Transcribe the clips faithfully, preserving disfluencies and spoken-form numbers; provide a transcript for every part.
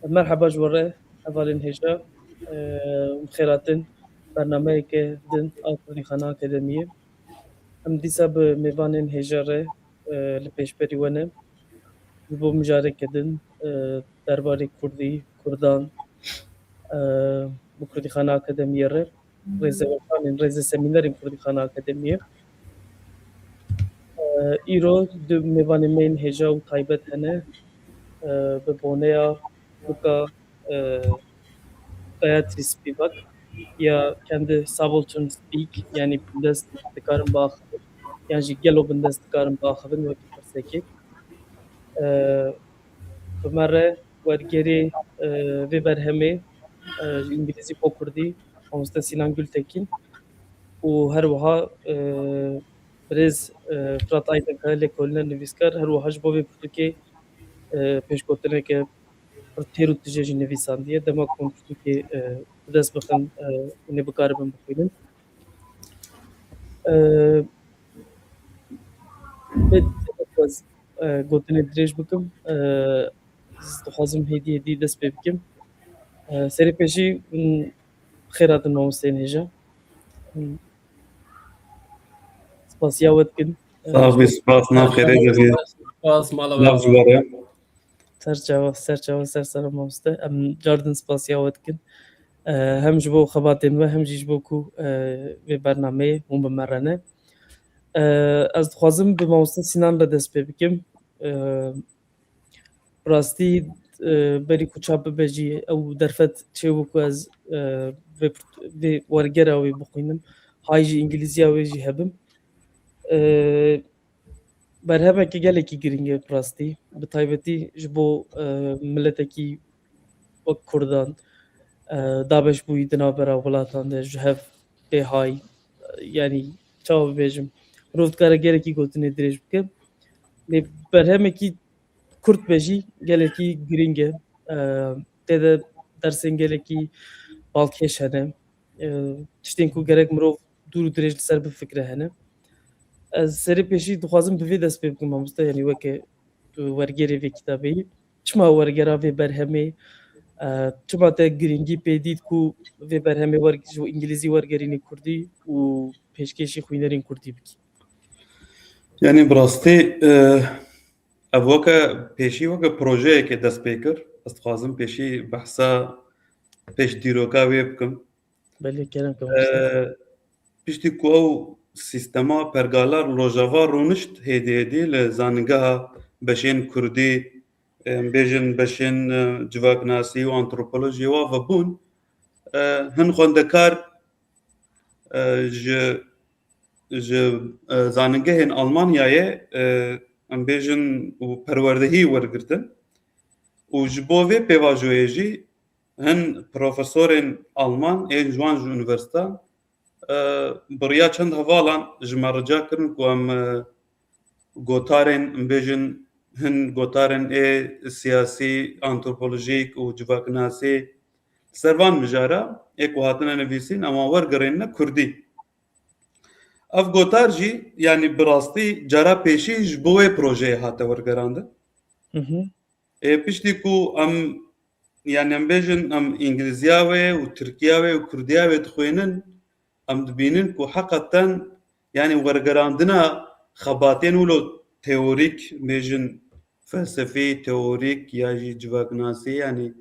Merheba ji we re, hevalên hêja, e, bi xêr hatin bernameyeke din a Kurdîxana Akademiyê. Em dîsa bi mêvanên hêja re, e, li pêşberî we ne. Ji bo mijareke din, e, derbarê Kurdî, Kurdan, e, bi Kurdîxana Akademiyê re, rêzewetanên, rêze semînerên Kurdîxana Akademiyê. E, îro du mêvanên me yên hêja û taybet hene. E, bi boneya Luka, e, Gayatri Spivak ya kendi Subaltern Speak, yani bindest dikarin biaxivin, yan jî gelo bindest dikarin biaxivin wekî pirsekê. E, bi me re wergerê, e, vê berhemê, e, ji îngilîzî bo kurdî, mamoste Sînan Gultekîn û her wiha, e, birêz, e, Firat Aydenkaya lêkolîner nivîskar, her wiha ji bo vê pirtûkê, e, pêşgotineke pir têr û tije jî nivîsandiye. Dema ku hûn pirtûkê, e, bi dest bixin, e, hûn ê bikaribin bixwînin. E, bê, ez, e, gotinê dirêj bikim. E, ez dixwazim hêdî hêdî dest pê bikim. E, serê pêşî, hûn bi xêr hatin mamosteyên hêja. Hûn spasiya we dikin. E, Sax bî, spas, nav xêrê de bî. Spas, mala we. Nav ji we re. Ser çava, ser çava, ser sera mamoste. Em car din spasiya we dikin. E, hem ji bo xebatên we, hem jî ji bo ku, e, vê bernameyê hûn bi me re ne. E, ez dixwazim bi mamoste Sînan re dest pê bikim. E, bi rastî, e, berî ku çap bibe jî ew derfet çêbû ku ez, e, vê pirt-, vê wergera wê bixwînim. Hay jî îngilîziya wê jî hebim. E, Berhemeke gelekî girîng e bi rastî. Bi taybetî ji bo, e, miletekî wek Kurdan, e, dabeşbûyî di navbera welatan de ji hev bê hay, e, yanî çawa bibêjim, mirov dikare gelekî gotinê dirêj bike. Lê berhemekî kurt be jî gelekî girîng e. E, tê de dersên gelekî balkêş hene. E, tiştên ku gerek mirov dûr û dirêj li ser bifikire hene. Ez serê pêşî dixwazim bi vê dest pê bikim, mamoste, yanî weke tu wergerê vê kitabê yî. Çima wergera vê berhemê, e, çima te girîngî pê dît ku vê berhemê wer-, ji îngilîzî wergerînî kurdî û pêşkêşî xwînerên kurdî bikî? Yanî bi rastî, e, ev weke pêşî weke projeyekê dest pê kir. Ez dixwazim pêşî behsa pêş dîroka wê bikim. Belê, kerem ke. Ee, piştî ku ew sîstema pergala Rojava rûnişt hêdî hêdî li zanîngeha beşên kurdî, em bêjin beşên, e, civaknasî û antropolojiyê wa vebûn, e, hin xwendekar, e, ji, ji, e, zanîngehên Almanyayê, e, em bêjin û perwerdehî wergirtin û ji bo vê pêvajoyê jî hin profesorên Alman ên ji wan ji unîversîteyan, e, bi riya çend hevalan ji me rica kirin ku em, e, gotarên, em bêjin, hin gotarên ê siyasî, antropolojîk û civaknasî ser van mijara ê ku hatine nivîsîn, em wan wergerînine kurdî. Ev gotar jî, yanî bi rastî cara pêşî ji bo wê projeyê hate wergerandin. Hı hı. Ê, piştî ku em, yanî em bêjin, em îngilîziya wê û tirkiya wê û kurdiya wê dixwînin, em dibînin ku heqeten, yanî wergerandina xebatên wilo teorîk, bêjin felsefî, teorîk ya jî civaknasî, yanî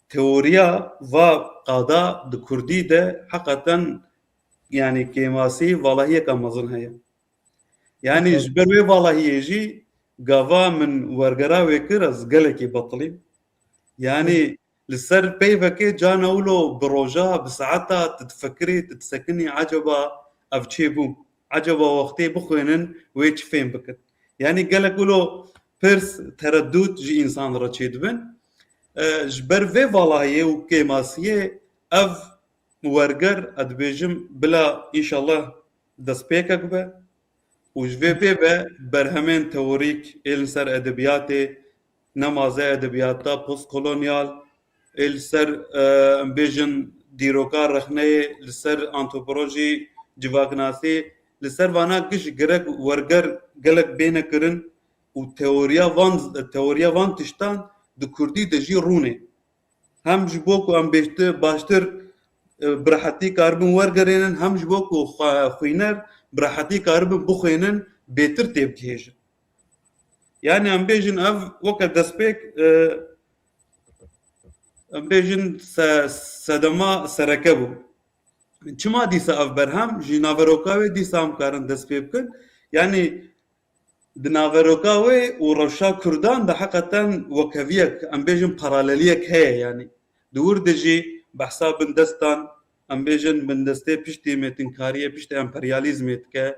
teoriya va qada di kurdî de heqeten, yanî kêmasî, valahiyeka mezin heye. Yanî ji ber wê valahiyê jî gava min wergera wê kir, ez gelekî betilîm. Yanî li ser peyvekê cana wilo bi roja, bi saeta tu difikirî, tu disekinî, eceba ev çê bû? Eceba wextê bixwînin wê çi fêm bikin? Yanî gelek wilo pirs, tereddût ji însan re çêdibin. E, ji ber vê valahiyê û kêmasiyê ev werger, ez dibêjim, bila înşallah destpêkek be û ji vê pê ve berhemên teorîk ê li ser edebiyatê, nemaze edebiyata postkolonyal, ê li ser, e, em bêjin dîroka rexneyê, li ser antropolojî, civaknasî, li ser vana giş gerek werger gelek bêne kirin û teoriya van, teoriya van tiştan di kurdî de jî rûnê. Hem ji bo ku em bêhtir, baştir, e, bi rehetî karibin wergerênin, hem ji bo ku xwe-, xwîner bi rehetî karibin bixwînin, bêtir têbigihêjin. Yani em bêjin ev weke destpêk, e, em bêjin se-, sedema sereke bû. Çima dîsa ev berhem ji naveroka wê dîsa em karin dest pê bikin? Yani di naveroka wê û rewşa Kurdan de heqeten wekeviyek, em bêjin paraleliyek heye yani. Di wir de jî behsa bindestan, em bêjin bindestê piştî mêtinkariyê, piştî emperyalîzmê dike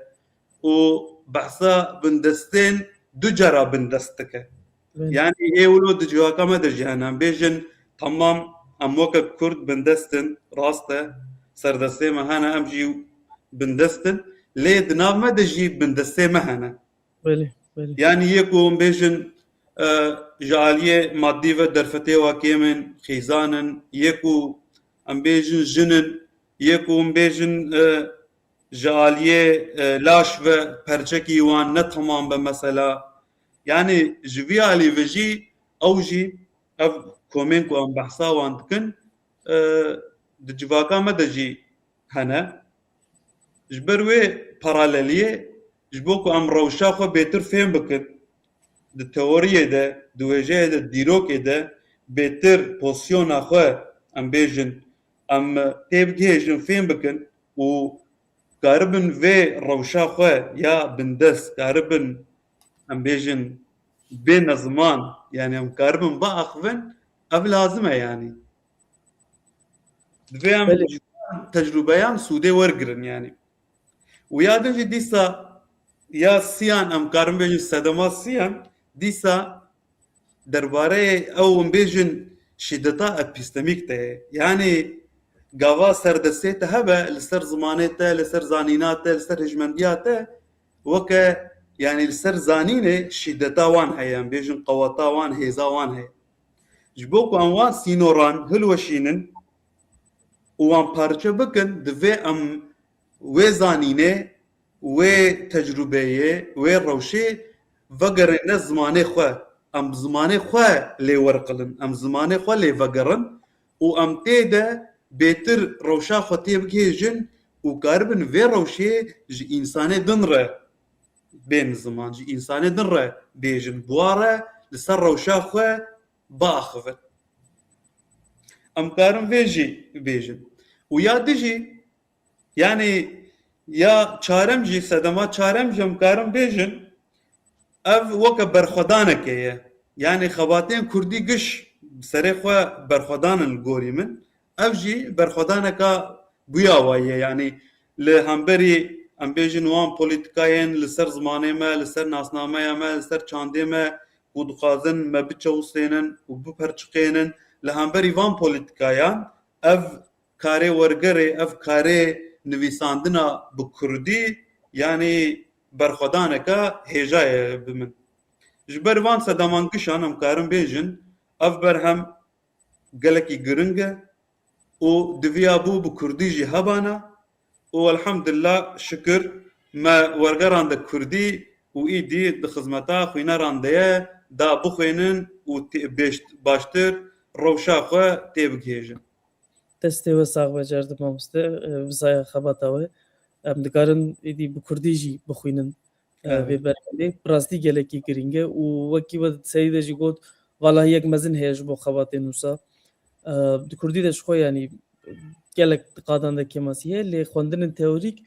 û behsa bindestên du cara bindest dike. Belê. Yani ê wilo di civaka me de jî hene. Em bêjin, tamam, em weke Kurd bindest in, rast e, serdestê me hene, em jî bindest in. Lê di nav me de jî bindestê me hene. Belê, belê. Yani yê ku em bêjin, e, ji aliyê madî ve derfetê wa kêm in, xêzan in, yê ku em bêjin jin in, yê ku em bêjin, e, ji aliyê, e, laş ve perçekî wan ne temam be mesela. Yani ji vî alî ve jî ew jî ev komên ku em behsa wan dikin, e, di civaka me de jî hene. Ji ber wê paraleliyê, ji bo ku em rewşa xwe bêtir fêm bikin, di teoriyê de, di wêjeyê de, dîrokê de bêtir pozîsyona xwe, em bêjin, em têbigihêjin, fêm bikin û karibin vê rewşa xwe ya bindest, karibin, em bêjin, bêne ziman, yani em karibin biaxivin, ev lazim e yani. Divê em Belê. ji van tecrûbeyan sûdê wergirin yani. Û ya din jî dîsa ya siyan, em karin bêjin sedema siyan, dîsa derbareyê ew em bêjin şîdeta epistemîk de ye. Yani gava serdestê te hebe, li ser zimanê te, li ser zanîna te, li ser hejmendiya te, weke, yani li ser zanînê şîdeta wan heye, em bêjin qeweta wan, hêza wan heye. Ji bo ku em wan sînoran hilweşînin û wan parçe bikin, divê em wê zanînê, wê tecrûbeyê, wê rewşê vegerîne zimanê xwe. Em bi zimanê xwe lê werqilin, em zimanê xwe lê vegerin û em tê de bêtir rewşa xwe têbigihêjin û karibin vê rewşê ji însanê din re bên ziman, ji însanê din re bêjin, bi wan re li ser rewşa xwe biaxivin. Em karin vê jî bêjin. Û ya dijî, yani ya çarem jî, sedema çarem jî em karin bêjin, ev weke berxwedaneke ye. Yani xebatên kurdî giş bi serê xwe berxwedan in li gorî min. Ev jî berxwedaneka bûya wa ye. Yani li hemberî, em bêjin, wan polîtikayên li ser zimanê me, li ser nasnameya me, li ser çandê me ku dixwazin me biçewsênin û biperçiqênin, li hemberî van polîtikayan ev karê wergerê, ev karê nivîsandina bi kurdî, yani berxwedaneke hêja ye bi min. Ji ber van sedeman gişan em karin bêjin, ev berhem gelekî giring e û diviya bû bi kurdî jî hebana û elhamdulillah şikir me wergerande kurdî û îdî di xizmeta xwîneran de ye, da bixwînin û tê-, bêşt-, baştir rewşa xwe têbigihêjin. Destê we sax be, Cerdi mamoste, e, bi saya xebata we. Em dikarin êdî bi kurdî jî bixwînin, e, Evet. vê berhemê. Bi rastî gelekî girîng e û wekî we di serî de jî got, valahiyek mezin heye ji bo xebatên wisa. E, di kurdî de ji xwe, yanî, gelek di qadan de kêmasî heye, lê xwendinên teorîk,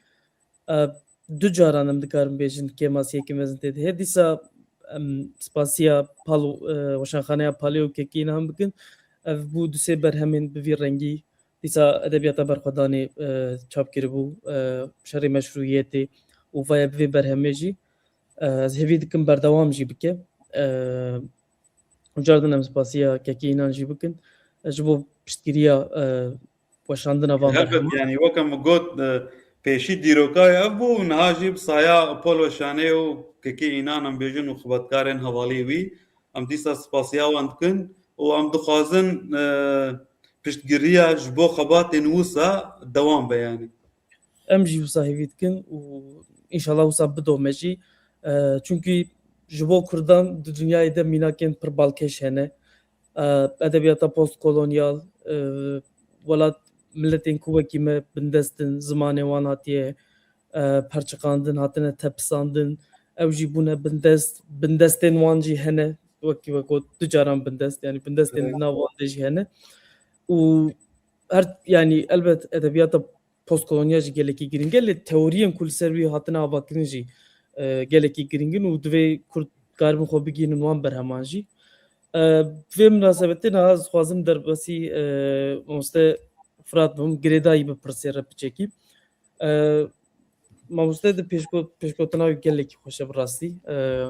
e, du caran em dikarin bêjin kêmasiyekî mezin tê de heye. Dîsa em spasiya Palo, e, Weşanxaneya Palê û Kekî Înan bikin. Ev bû du sê berhemên bi vî rengî. Dîsa edebiyata berxwedanê, e, çap kiribû, e, şerê meşrûyetê û vaya bi vê berhemê jî, e, ez hêvî dikim berdewam jî bike. E, û cardin em spasiya Kekî Înan jî bikin. E, ji bo piştgiriya, e, weşandina van Helbet, berheman. Yani weke min got, e, pêşî dîroka wê ev bû û niha jî bi saya Pol Weşanê û Kekî Înan em bêjin û xebatkarên hevalî wî, em dîsa spasiya wan dikin û em dixwazin, e, piştgiriya ji bo xebatên wisa dewam be yani. Em jî wisa hêvî dikin û înşallah wisa bidome jî. E, çunkî ji bo Kurdan di dinyayê de mînakên pir balkêş hene. E, edebiyata postkolonyal, e, welat, miletên ku wekî me bindest in, zimanê wan hatiye, e, perçiqandin, hatine tepisandin. Ew jî bûne bindest, bindestên wan jî hene. Wekî we got, du caran bindest, yani bindestên Evet. di nav wan de jî hene. Û her, yani elbet edebiyata postkolonyal jî gelekî giring e, lê teoriyên ku li ser wî hatine avakirin jî, e, gelekî giring in û divê Kurd karibin xwe bigihînin wan berheman jî. E, bi vê minasebetê niha ez dixwazim derbasî, e, mamoste Firat bim, girêdayî bi pirsê re piçekî. E, mamoste di pêşgo-, pêşgotina wî gelekî xweş e bi rastî. E,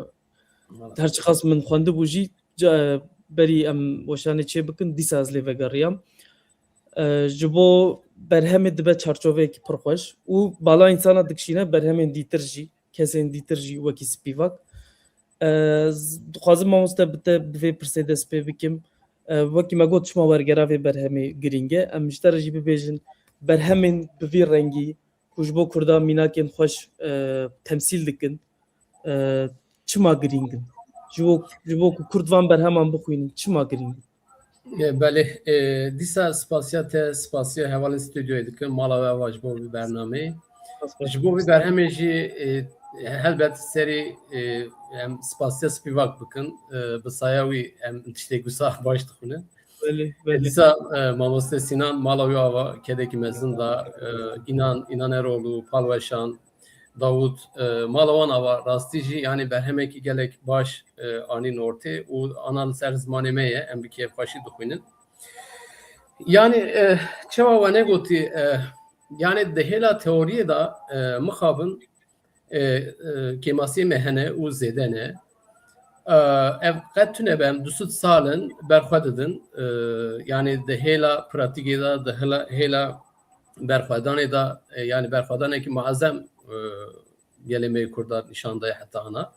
Her çiqas min xwendibû jî, ca-, berî em weşanê çê bikin, dîsa ez lê vegeriyam. E, ji bo berhemê dibe çarçoveyekî pir xweş û bala însana dikişîne berhemên dîtir jî, kesên dîtir jî wekî Spivak. E, z-, dixwazim mamoste bi te bi vê pirsê dest pê bikim. E, wekî me got, çima wergera vê berhemê girîng e? Em ji te re jî bibêjin, berhemên bi vî rengî, ku ji bo Kurda mînakên xweş, e, temsîl dikin, e, çima girîng in? Ji bo, ji bo ku Kurd van berheman bixwînin, çima girîng in? E, belê, e, dîsa spasiya te, spasiya hevalên stûdyoyê dikim, mala we ava ji bo vî bernameyê. Ji bo vî berhemê jî, e, helbet serî, e, em spasiya Spivak bikin, e, bi saya wî em tiştê wisa baş dixwînin. Belê, E, belê. Dîsa, e, mamoste Sînan mala wî ava, kedekî mezin da, e, Înan, Înan Erol û Palweşan, Dawûd, e, mala wan ava, rastî jî, yani berhemekî gelek baş, e, anîn ortê û ana li ser zimanê me ye, em bi kêfxweşî dixwînin. Yani, e, çawa we negotî, e, yani di hêla teoriyê de, e, mixabin, e, e, kêmasiyê me hene û zêde ne. E, ev qet tune be, em du sed sal in berxwe didin. E, yani di hêla pratîkê de, di hêla, hêla berxwedanê de, e, yani berxwedanekî muezem, e, gelê me yê Kurda nîşan daye heta ana.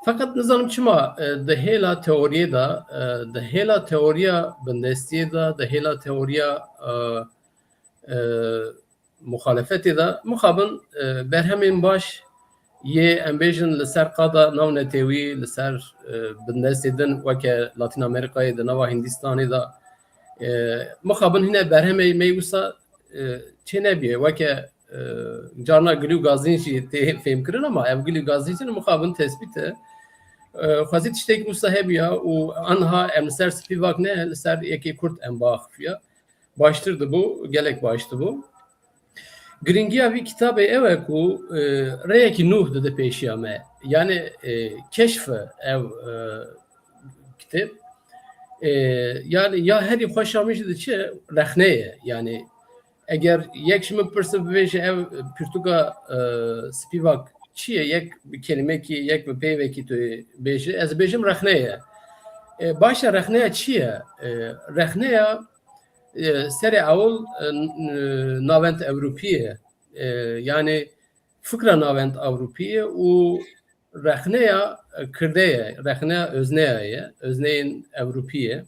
Feqet nizanim çima, e, di hêla teoriyê de, e, di hêla teoriya bindestiyê de, di hêla teoriya, e, e, muxalefetê de mixabin, e, berhemên baş yê, em bêjin, li ser qada navnetewî, li ser, e, bindestê din weke Latîn Amerîkayê, di nava Hîndistanê de, e, mixabin hîne berhemê me wisa, e, çê nebiye. Weke, e, carna gilî û gazîn jî tê fêmkirin, ama ev gilî û gazîn jî mixabin tespît e. E, xwezî tiştek wisa hebiya û anha em li ser Spivak ne, li ser yekê Kurd em biaxifiya. Baştir dibû, gelek baş dibû. Giringiya vî kitabê ew e ku, e, rêyekî nû dide pêşiya me. Yani, e, keşf e ev, e, kitêb. E, yani ya herî xweşa min jî diçe rexne ye. Yani eger yek ji min pirse bibêje ev pirtûka, e, Spivak çi ye? Yek bi kelimekî, yek bi peyvekî tu bêje, ez bêjim rexne ye. E, baş e, rexneya çi ye? E, rexneya, e, serê ewil, e, n-, e, navend Ewropî ye. E, yani fikra navend Ewropî ye û rexneya, e, kirde ye, rexneya özneya ye, özneyên Ewropî ye.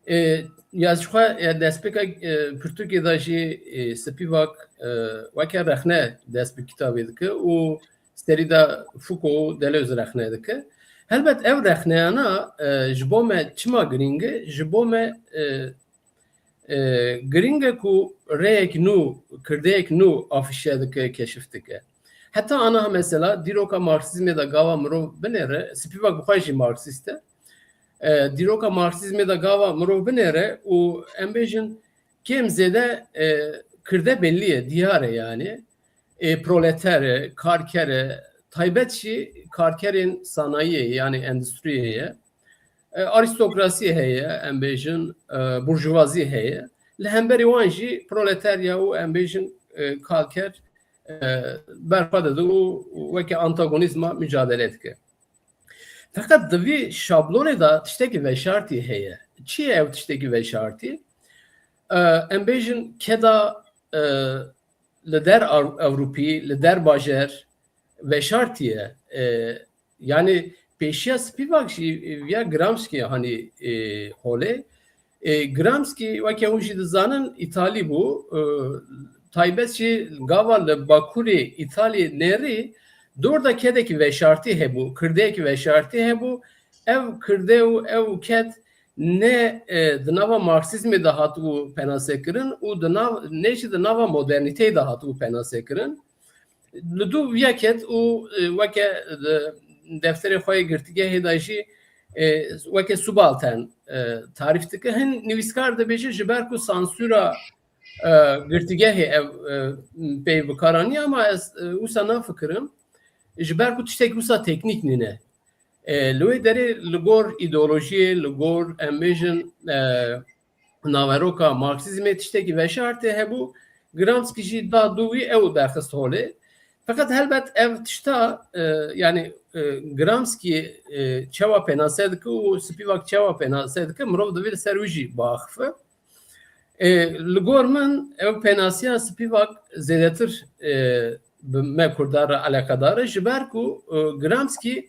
E, ya ji xwe, e, destpêka, e, pirtûkê de jî, e, Spivak, e, weke rexne dest bi kitabê dike û serî de Foucault û Deleuze rexne dike. Helbet ev rexneyana, e, ji bo me çima girîng e? Ji bo me, e, e, girîng e ku rêyek nû, kirdeyek nû afîşe dike, keşif dike. Heta aniha mesela dîroka Marksîzmê de gava mirov binêre, Spivak bi xwe jî Marksîst e. E, dîroka Marksîzmê de gava mirov binêre û em bêjin kêm zêde, e, kirde bellî ye, diyar e yani. E, proleter e, karker e, taybet jî karkerên sanayiyê, yani endustriyê ye. E, arîstokrasî heye, em bêjin, e, burjuvazî heye. Li hemberî wan jî proleterya û, em bêjin, e, kalker, e, berxwe dide û weke antagonîzma micadele dike. Feqet di vî şablonê de tiştekî veşartî heye. Çi ye ew tiştekî veşartî? E, em bêjin keda, e, li der Ew-, Ewropî, li der bajer veşartî ye. E, yani pêşiya Spivak jî, e, ya Gramsci hanî, e, holê. E, Gramsci, weke hûn jî dizanin, Îtalî bû. E, taybet jî gava li bakurê Îtalî nêrî dor de kedekî veşartî hebû, kirdeyekî veşartî hebû. Ev kirde û ew ked ne e, di nava Marksîzmê de hatibû penasekirin û di nav, ne jî di nava modernîteyê de hatibû penasekirin. Li dû yek ket û e, weke di defterê xwe yê girtîgehê de jî e, weke subaltern e, tarîf dike. Hin nivîskar dibêje ji ber ku sansûra e, girtîgehê ev e, pey bikaranî, ama ez e, wisa nafikirim. Ji ber ku tiştek wisa teknîk nîne. E, li wê derê li gor îdeolojiyê, li gor, em bêjin, e, naveroka Marksîzmê tiştekî veşartê hebû. Gramsci jî da dû wî ew derxist holê. Feqet helbet ev tişta, e, yani, e, Gramsci e, çawa pênase dike û Spivak çawa pênase dike, mirov divê li ser wî jî biaxife. E, li gor min ev pênasiya Spivak zêdetir e, bi me Kurdan re eleqedar e, ji ber ku e, Gramsci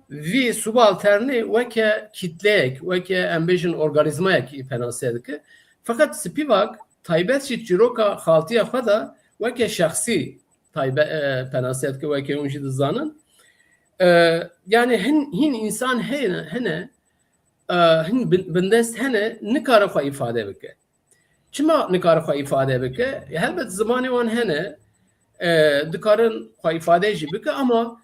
vî subalternê weke kîtleyek, weke, em bêjin, organîzmayekî pênase dike. Feqet Spivak taybet jî çîroka xaltiya xwe de weke şexsî taybe, e, pênase dike, weke hûn jî dizanin. E, yani hin, hin însan hene, hene, e, hin bin-, bindest hene, nikare xwe îfade bike. Çima nikare xwe îfade bike? Helbet zimanê wan hene, e, dikarin xwe îfade jî bike, ama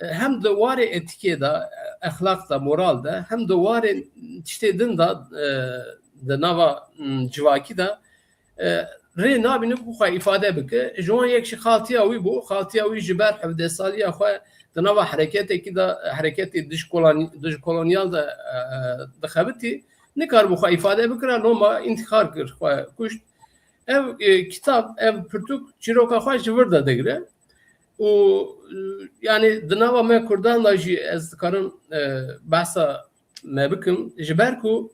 e, hem di warê etîkê de, e, exlaq de, moral de, hem di warê tiştê din de, e, di nava, m, civakî de, e, rê nabîne ku xwe îfade bike. Ji wan yek jî xaltiya wî bû. Xaltiya wî ji ber hevdeh saliya xwe di nava hereketekî de, hereketê dij kolon-, dij kolonyal de, e, dixebitî, nikaribû xwe îfade bikira, loma întîxar kir, xwe kuşt. Ev, e, kitab, ev pirtûk çîroka xwe ji vir de digire. Û, e, yani di nava me Kurdan de jî ez dikarim, e, behsa me bikim. Ji ber ku,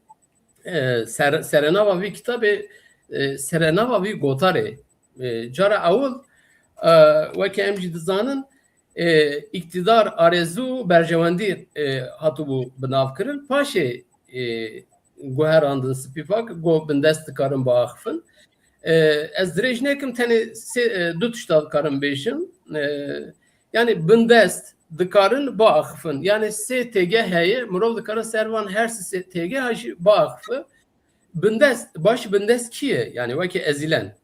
e, ser-, serenava vî kitabê, e, serenava vî gotarê, e, cara ewil, e, weke em jî dizanin, e, îktidar, arezû, berjewendî, e, hatibû binavkirin. Paşê, e, guherandin Spivak, got bindest dikarin biaxifin. E, ez dirêj nekim, tenê sê, e, du tişta dikarim bêjim. E, yani bindest dikarin biaxifin. Yani sê têgeh heye, mirov dikare ser van her sê têgeha jî biaxife. Bindest, baş bindest kî ye? Yani weke ezîlen.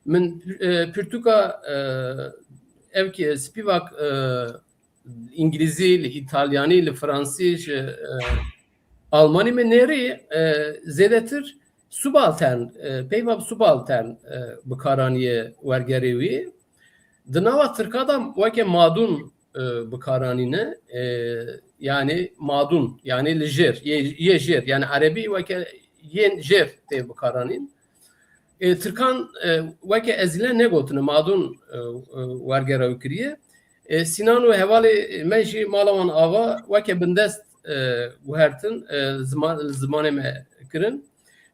Min, e, pirtûka, e, ev ki Spivak, e, îngilîzî, li îtalyanî, li fransî, ji, e, almanî min nêrî, e, zêdetir subaltern, e, peyva bi subaltern, e, bikaraniye wergerê wî. Di nava tirka de weke madûn, e, bikaranîne, e, yani madûn, yani li jêr, yê, yê jêr, yani erebî weke yên jêr tê bikaranîn. E, tirkan, e, weke ezîle negotine, madûn, e, e, wergera wî kiriye. E, Sînan û hevalê me jî mala wan ava weke bindest, e, guhertin, e, ziman, li zimanê me kirin.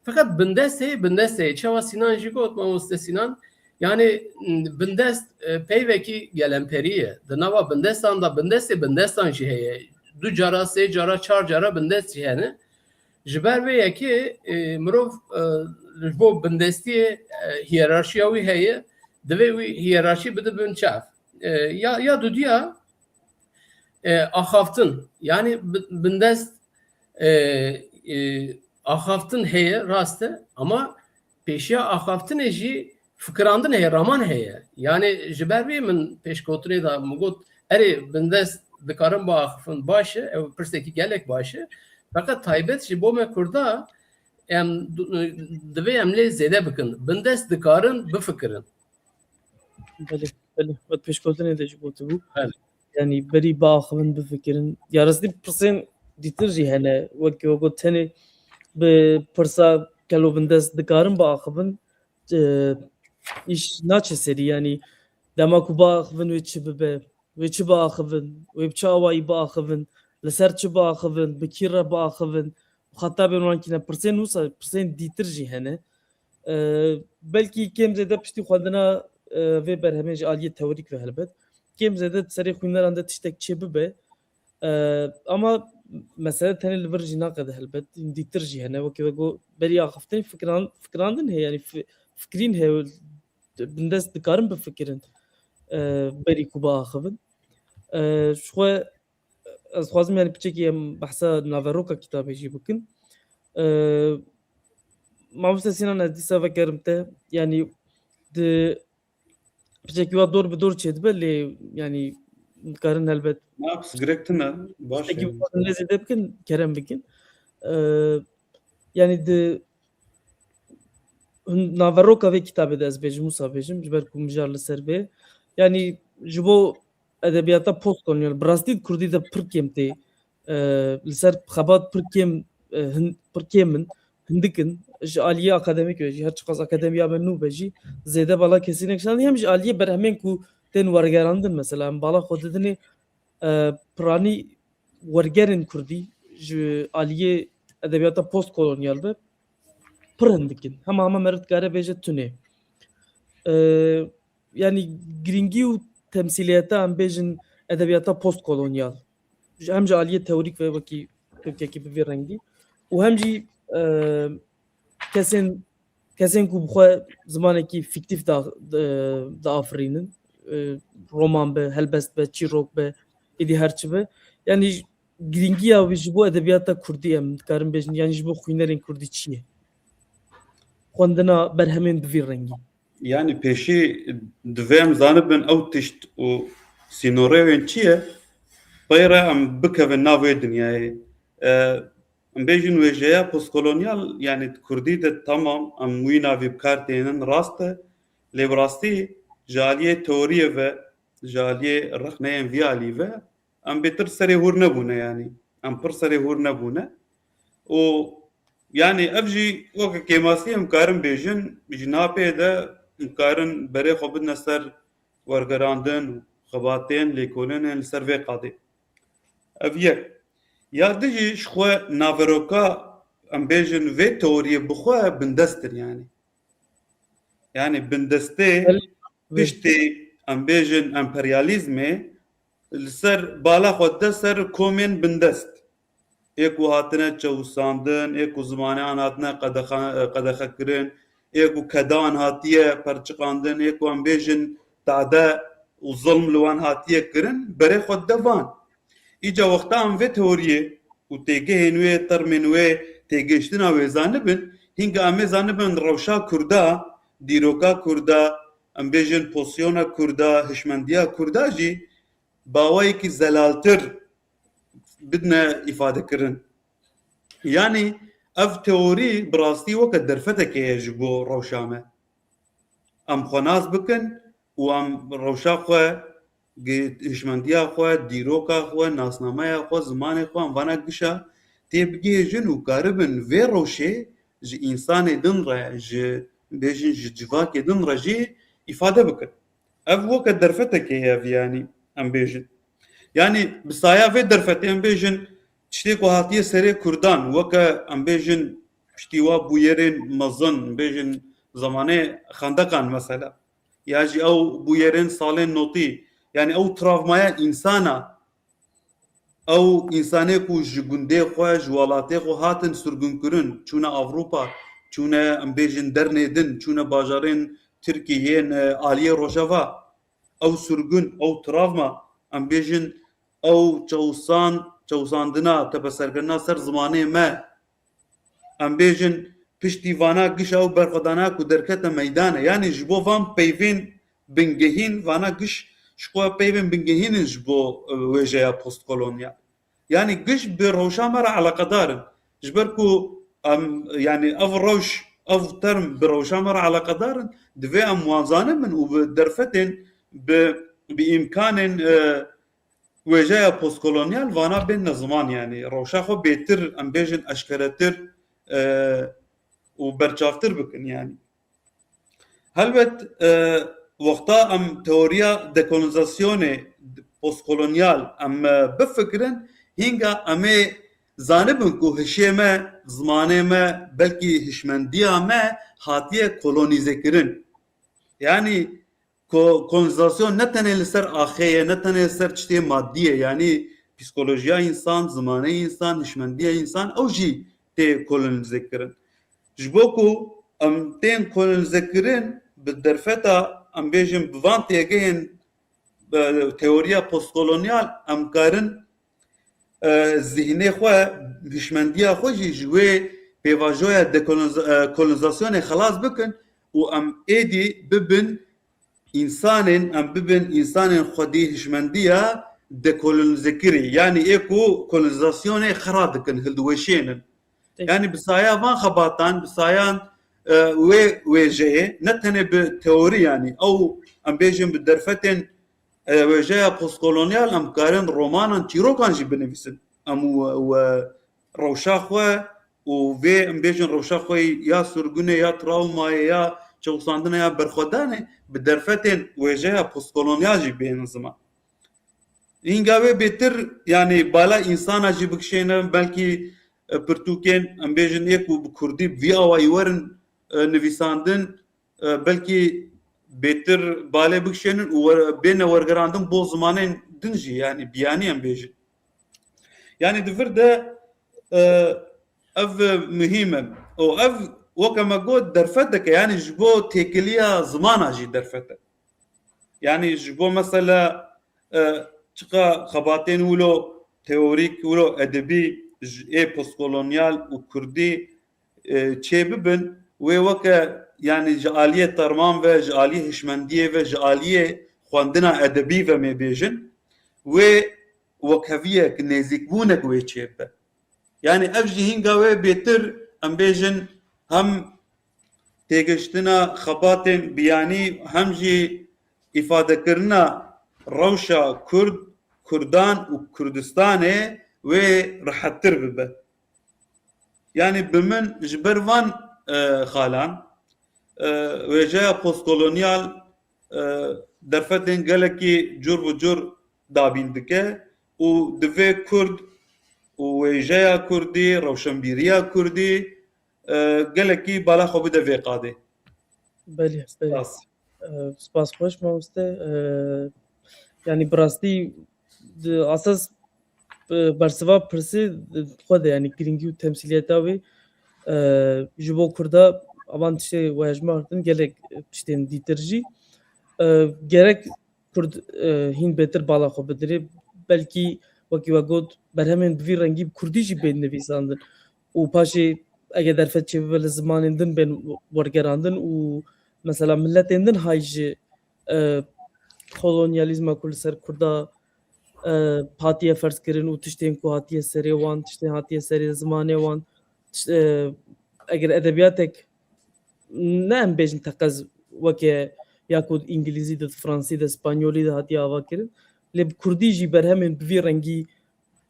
Feqet bindest heye, bindest heye. Çawa Sînan jî got, mamoste Sînan, yani, m, bindest, e, peyvekî gelemperî ye. Di nava bindestan de bindestê bindestan jî heye. Du cara, sê cara, çar cara bindest jî hene. Ji ber vê yekê, e, mirov, e, ji bo bindestiyê, e, hiyerarşiya wî heye, divê wî hiyerarşî bide bin çav. E, ya, ya dudiya, e, axaftin. Yani bi-, bindest, e, e, axaftin heye, rast e, ama pêşiya axaftinê jî fikirandin heye, raman heye. Yani ji ber vê min pêşketinê de min got, erê, bindest dikarin biaxifin, baş e, ew pirsekî gelek baş e. Feqet taybet ji bo me Kurda em du-, divê em lê zêde bikin. Bindest dikarin bifikirin. Belê, belê. Wek pêşketinê de jî gotibû. Belê. Yani berî biaxivin, bifikirin. Ya rastî pirsên dîtir jî hene. Wek we got, tenê bi pirsa kelo bindest dikarin biaxivin, e, îş naçe serî. Yani dema ku biaxivin wê çi bibe, wê çi biaxivin, wê bi çi awayî biaxivin, li ser çi biaxivin, bi kî re biaxivin, muxatabên wan kî ne, pirsên wisa, pirsên dîtir jî hene. E, belkî kêm zêde piştî xwendina, e, vê berhemê ji aliyê teorîk ve helbet. Kêm zêde di serê xwîneran de tiştek çê bibe. E, ama mesele tenê li vir jî naqede helbet. Dîtir jî hene. Wekî ve got, berî axiftinê fikiran-, fikirandin heye, yani fi-, fikirîn heye, bindest dikarin bifikirin, e, berî ku biaxivin. E, ji xwe ez dixwazim, yani piçekî em behsa naveroka kitabê jî bikin. E, Mamoste Sinan, ez dîsa vegerim te. Yanî di piçekî wa dor bi dor çêdibe, lê yanî dikarin helbet. Na, pirsgirêk tune, baş e. Piçekî bi xwe lê zêde bikin, kerem bikin. E, yanî di naveroka vê kitabê de ez bêjim, wisa bêjim, ji ber ku mijar li ser bê. Yanî ji bo edebiyata postkolonyal, bi rastî di kurdî de pir kêm tê. E, li ser xebat pir kêm, e, hin-, pir kêm in, hindik in. Ji aliyê akademîk ve jî, her çiqas akademiya me nû be jî, zêde bala kesî nekişandî. Hem ji aliyê berhemên ku tên wergerandin, mesela, em bala xwe didinê, e, piranî wergerên kurdî ji aliyê edebiyata postkolonyal ve pir hindik in. Hema hema meriv dikare bêje tune. E, yanî girîngî û temsîliyeta, em bêjin, edebiyata postkolonyal. Ji, hem ji aliyê teorîk ve wekî tirkekî bi vî rengî û hem jî, e, kesên, kesên ku bi xwe zimanekî fîktîf da-, e, diafirînin, e, roman be, helbest be, çîrok be, êdî her çi be. Yanî girîngiya wî ji bo edebiyata kurdî, em dikarin bêjin, yanî ji bo xwînerên kurdî çi ye? Xwendina berhemên bi vî rengî. Yanî pêşî divê em zanibin ew tişt û sînorê wên çi ye, pey re em bikevin nav wê dinyayê. E, em bêjin wêjeya postkolonyal, yanî di kurdî de tamam em wî navî bi kar tênin, rast e, lê bi rastî ji aliyê teoriyê ve, ji aliyê rexneyên vî alî ve, em bêtir serê hûr nebûne, yanî. Em pir serê hûr nebûne. Û, yanî, ev jî weke kêmasî em karin bêjin, ji napê de em karin berê xwe bidine ser wergerandin û xebatên lêkolînên li ser vê qadê. Ev yek. Ya di jî ji xwe naveroka, em bêjin, vê teoriyê bi xwe bindest in, yanî. Yanî bindestê Belê. Piştî, em bêjin, emperyalîzmê li ser bala xwe de ser komên bindest. Ê ku hatine çewisandin, ê ku zimaneyan hatine qedexe-, qedexekirin, ê ku kedan hatiye perçiqandin, ê ku em bêjin tade û zilm li wan hatiye kirin, berê xwe de van. Îca wexta em vê teoriyê û têgehên wê, termên wê, têgihiştina wê zanibin, hînga em ê zanibin rewşa kurda, dîroka kurda, em bêjin pozîsyona kurda, hişmendiya kurda jî bi awayekî zelaltir bidine îfadekirin. Yanî ev teorî bi rastî weke derfetekê ye ji bo rewşa me. Em xwe nas bikin û em rewşa xwe, gi-, hişmendiya xwe, dîroka xwe, nasnameya xwe, zimanê xwe, em vana gişa tê bigihêjin û karibin vê rewşê ji însanê din re, ji, bêjin, ji civakê din re jî îfade bikin. Ev weke derfetekê ye ev, yanî, em bêjin. Yanî bi saya vê derfetê em bêjin, tiştê ku hatiye serê kurdan, weke em bêjin, piştî wa bûyerên mezin, em bêjin, zemanê xendeqan mesela, ya jî ew bûyerên salên notî, yanî ew travmaya însana, ew însanê ku ji gundê xwe, ji welatê xwe hatin sirgunkirin, çûne Ewropa, çûne, em bêjin, dernê din, çûne bajarên Tirkiyê yên, e, aliyê Rojava, ew sirgun, ew travma, em bêjin, ew çewisan-, çewisandina, tepeserkirina ser zimanê me, em bêjin, piştî vana gişa û berxwedana ku derkete meydan e. Yanî ji bo van peyvên bingehîn, vana giş ji xwe peyvên bingehîn in ji bo, e, wêjeya postkolonyal. Yanî giş bi rewşa me re eleqedar in. Ji ber ku em, yanî ev rewş, ev term bi rewşa me re eleqedar in, divê em wan zanibin û bi derfetên, bi, bi îmkanên, e, wêjeya postkolonyal vana bênine ziman, yanî rewşa xwe bêtir, em bêjin, eşkeretir, e, û berçavtir bikin, yanî. Helbet, e, wexta em teoriya dekolonizasyonê postkolonyal em, e, bifikirin, hînga em ê zanibin ku hişê me, zimanê me, belkî hişmendiya me hatiye kolonîzekirin. Yanî ko-, kolonîzasyon ne tenê li ser axê ye, ne tenê li ser tiştê madî ye. Yanî psîkolojiya însan, zimanê însan, hişmendiya însan, ew jî tê kolonîzekirin. Ji bo ku em tên kolonîzekirin, bi derfeta, em bêjin, bi van têgehên, e, teoriya postkolonyal, em karin, e, zihnê xwe, hişmendiya xwe jî ji wê pêvajoya dekoloniza-, e, kolonizasyonê xelas bikin û em êdî bibin însanên, em bibin însanên xwedî hişmendiya dekolonîzekirî. Yanî ê ku kolonizasyonê xera dikin, hildiweşênin. Peki. Yanî bi saya van xebatan, bi sayan, e, wê wêjeyê, ne tenê bi teorî yanî, ew em bêjin bi derfetên, e, wêjeya postkolonyal em karin romanan, çîrokan jî binivîsin. Em û, û, e, rewşa xwe û vê em bêjin rewşa xwe ya surgunê, ya trawmayê, ya çewsandinê, ya berxwedanê bi derfetên wêjeya postkolonyal jî bênin ziman. Hînga wê bêtir, yanî bala însana jî bikişêne, belkî, e, pirtûkên, em bêjin, ê ku bi kurdî bi vî awayî werin, e, nivîsandin, e, belkî bêtir balê bikişênin û wer-, bêne wergerandin bo zimanên din jî, yanî biyanî em bêjin. Yanî di vir de, e, ev muhîm e. Û ev, weke me got, derfeteke, yanî ji bo têkiliya zimana jî derfet e. Yanî ji bo mesela, e, çiqa xebatên wilo teorîk, wilo edebî ji ê postkolonyal û kurdî, e, çêbibin, wê weke, yanî ji aliyê terman ve, ji aliyê hişmendiyê ve, ji aliyê xwendina edebî ve mê bêjin, wê wekheviyek, nêzîkbûnek wê çêbibe. Yanî ev jî hînga wê bêtir, em bêjin, hem têgiştina xebatên biyanî, hem jî îfadekirina rewşa Kurd, Kurdan û Kurdistanê wê rihettir bibe. Yanî bi min ji ber van, e, xalan, e, wêjeya postkolonyal, e, derfetên gelekî cur bi cur dabîn dike û divê Kurd û wêjeya Kurdî, rewşenbîriya Kurdî, e, gelekî bala xwe bide vê qadê. Belê, belê. Spas. E, spas xweş mamoste. E, yanî bi rastî di esas, e, bersiva pirsê, e, xwe de, yanî girîngî û temsîliyeta wê, e, ji bo Kurda avan tiştê we hejmar din gelek tiştên dîtir jî. E, gerek Kurd, e, hîn bêtir bala xwe bidirê. Belkî wekî we got, berhemên bi vî rengî bi Kurdî jî bên nivîsandin û paşê eger derfet çêbibe li zimanên din bên wergerandin û mesela miletên din hay ji, e, kolonyalîzma ku li ser Kurda, e, hatiye ferzkirin û tiştên ku hatiye serê wan, tiştên hatiye serê zimanê wan, tişt-, e, eger edebiyatek ne em bêjin teqez weke ya ku di îngilîzî de, di fransî de, spanyolî de hatiye avakirin. Lê bi kurdî jî berhemên bi vî rengî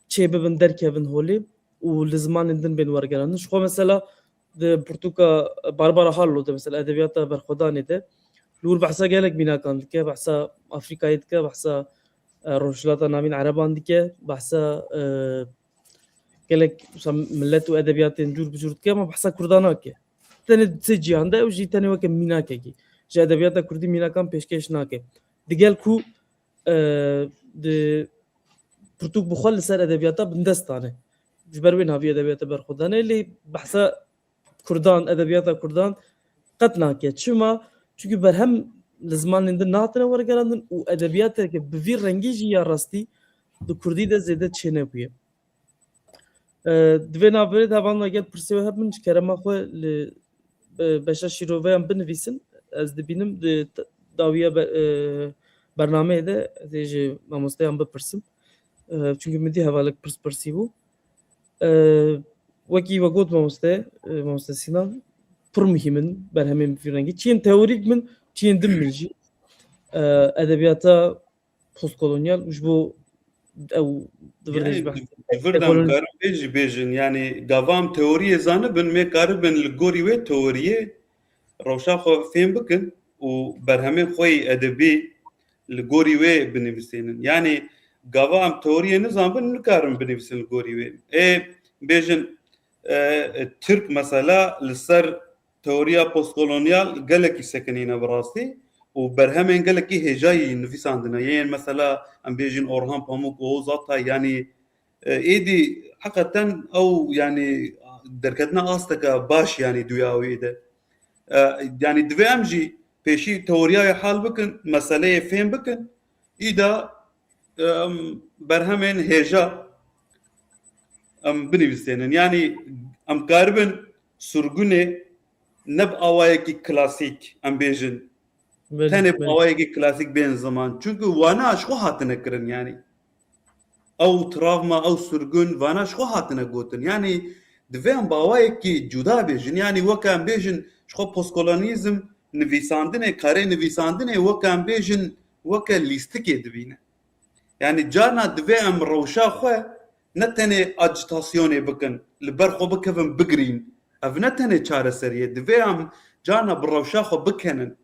çêbibin, derkevin holê û li zimanên din bên wergerandin. Ji xwe mesela di pirtûka Barbara Harlow de, mesela edebiyata berxwedanê de, li wir behsa gelek mînakan dike, behsa Afrîkayê dike, behsa, e, Rojhilata Navîn Ereban dike, behsa, e, gelek, mesela, millet û edebiyatên cûr bi cûr dike, ama behsa Kurdan nake. Tenê di sê cihan de ew jî tenê weke mînakekî. Ji edebiyata kurdî mînakan pêşkêş nake. Digel ku, e, di pirtûk bi xwe li ser edebiyata bindest dane. Ji ber wê navî edebiyata berxwedanê, lê behsa Kurdan, edebiyata Kurdan qet nake. Çima? Çimkî berhem li zimanên din nehatine wergerandin û edebiyateke bi vî rengî jî ya rastî di kurdî de zêde çênebûye. E, di vê navberê de hevalna gel pirsê we hebin, ji kerema xwe li, e, beşa şîroveyan binivîsin. Ez dibînim di t-, dawiya be-, e, bernameyê de ez ê ji mamosteyan bipirsim. E, çimkî min dî hevalek pirs pirsî bû. E, wekî we got mamoste, e, mamoste Sinan, pir muhîm in berhemên bi vî rengî. Çiyên teorîk bin, çiyên din bin jî. E, edebiyata postkolonyal û ji bo ew di vir de jî behs. Di vir de em karin vê jî bêjin, yanî gava em teoriyê zanibin, mê karibin li gorî wê teoriyê rewşa xwe fêm bikin û berhemên xwe yê edebî li gorî wê binivîsênin. Yanî gava em teoriyê nizanibin, nikarin binivîsin li gorî wê. Ê bêjin, e, e, Tirk mesela li ser teoriya postkolonyal gelekî sekinîne bi rastî û berhemên gelekî hêjayî nivîsandine. Yên mesela em bêjin Orhan Pamuk, Oğuz Atay, yanî, e, êdî heqeten ew, yanî, derketina asteke baş, yanî, duya wê de. E, yanî divê em jî pêşî teoriyayê hal bikin, meseleyê fêm bikin, îda, e, em berhemên hêja em binivîsênin. Yanî em karibin surgunê ne bi awayekî klasîk, em bêjin, Belê, tenê bi belê. awayekî klasîk bên ziman. Çunku wana ji xwe hatine kirin, yanî. Ew travma, ew surgun, vana ji xwe hatine gotin. Yanî, divê em bi awayekî cuda bêjin. Yanî, weke em bêjin, ji xwe postkolonîzm nivîsandinê, karê nivîsandinê, weke em bêjin, weke lîstikê dibîne. Yanî, carna divê em rewşa xwe ne tenê acîtasyonê bikin, li ber xwe bikevin, bigirîn. Ev ne tenê çareseriyê. Divê em carna bi rewşa xwe bikenin.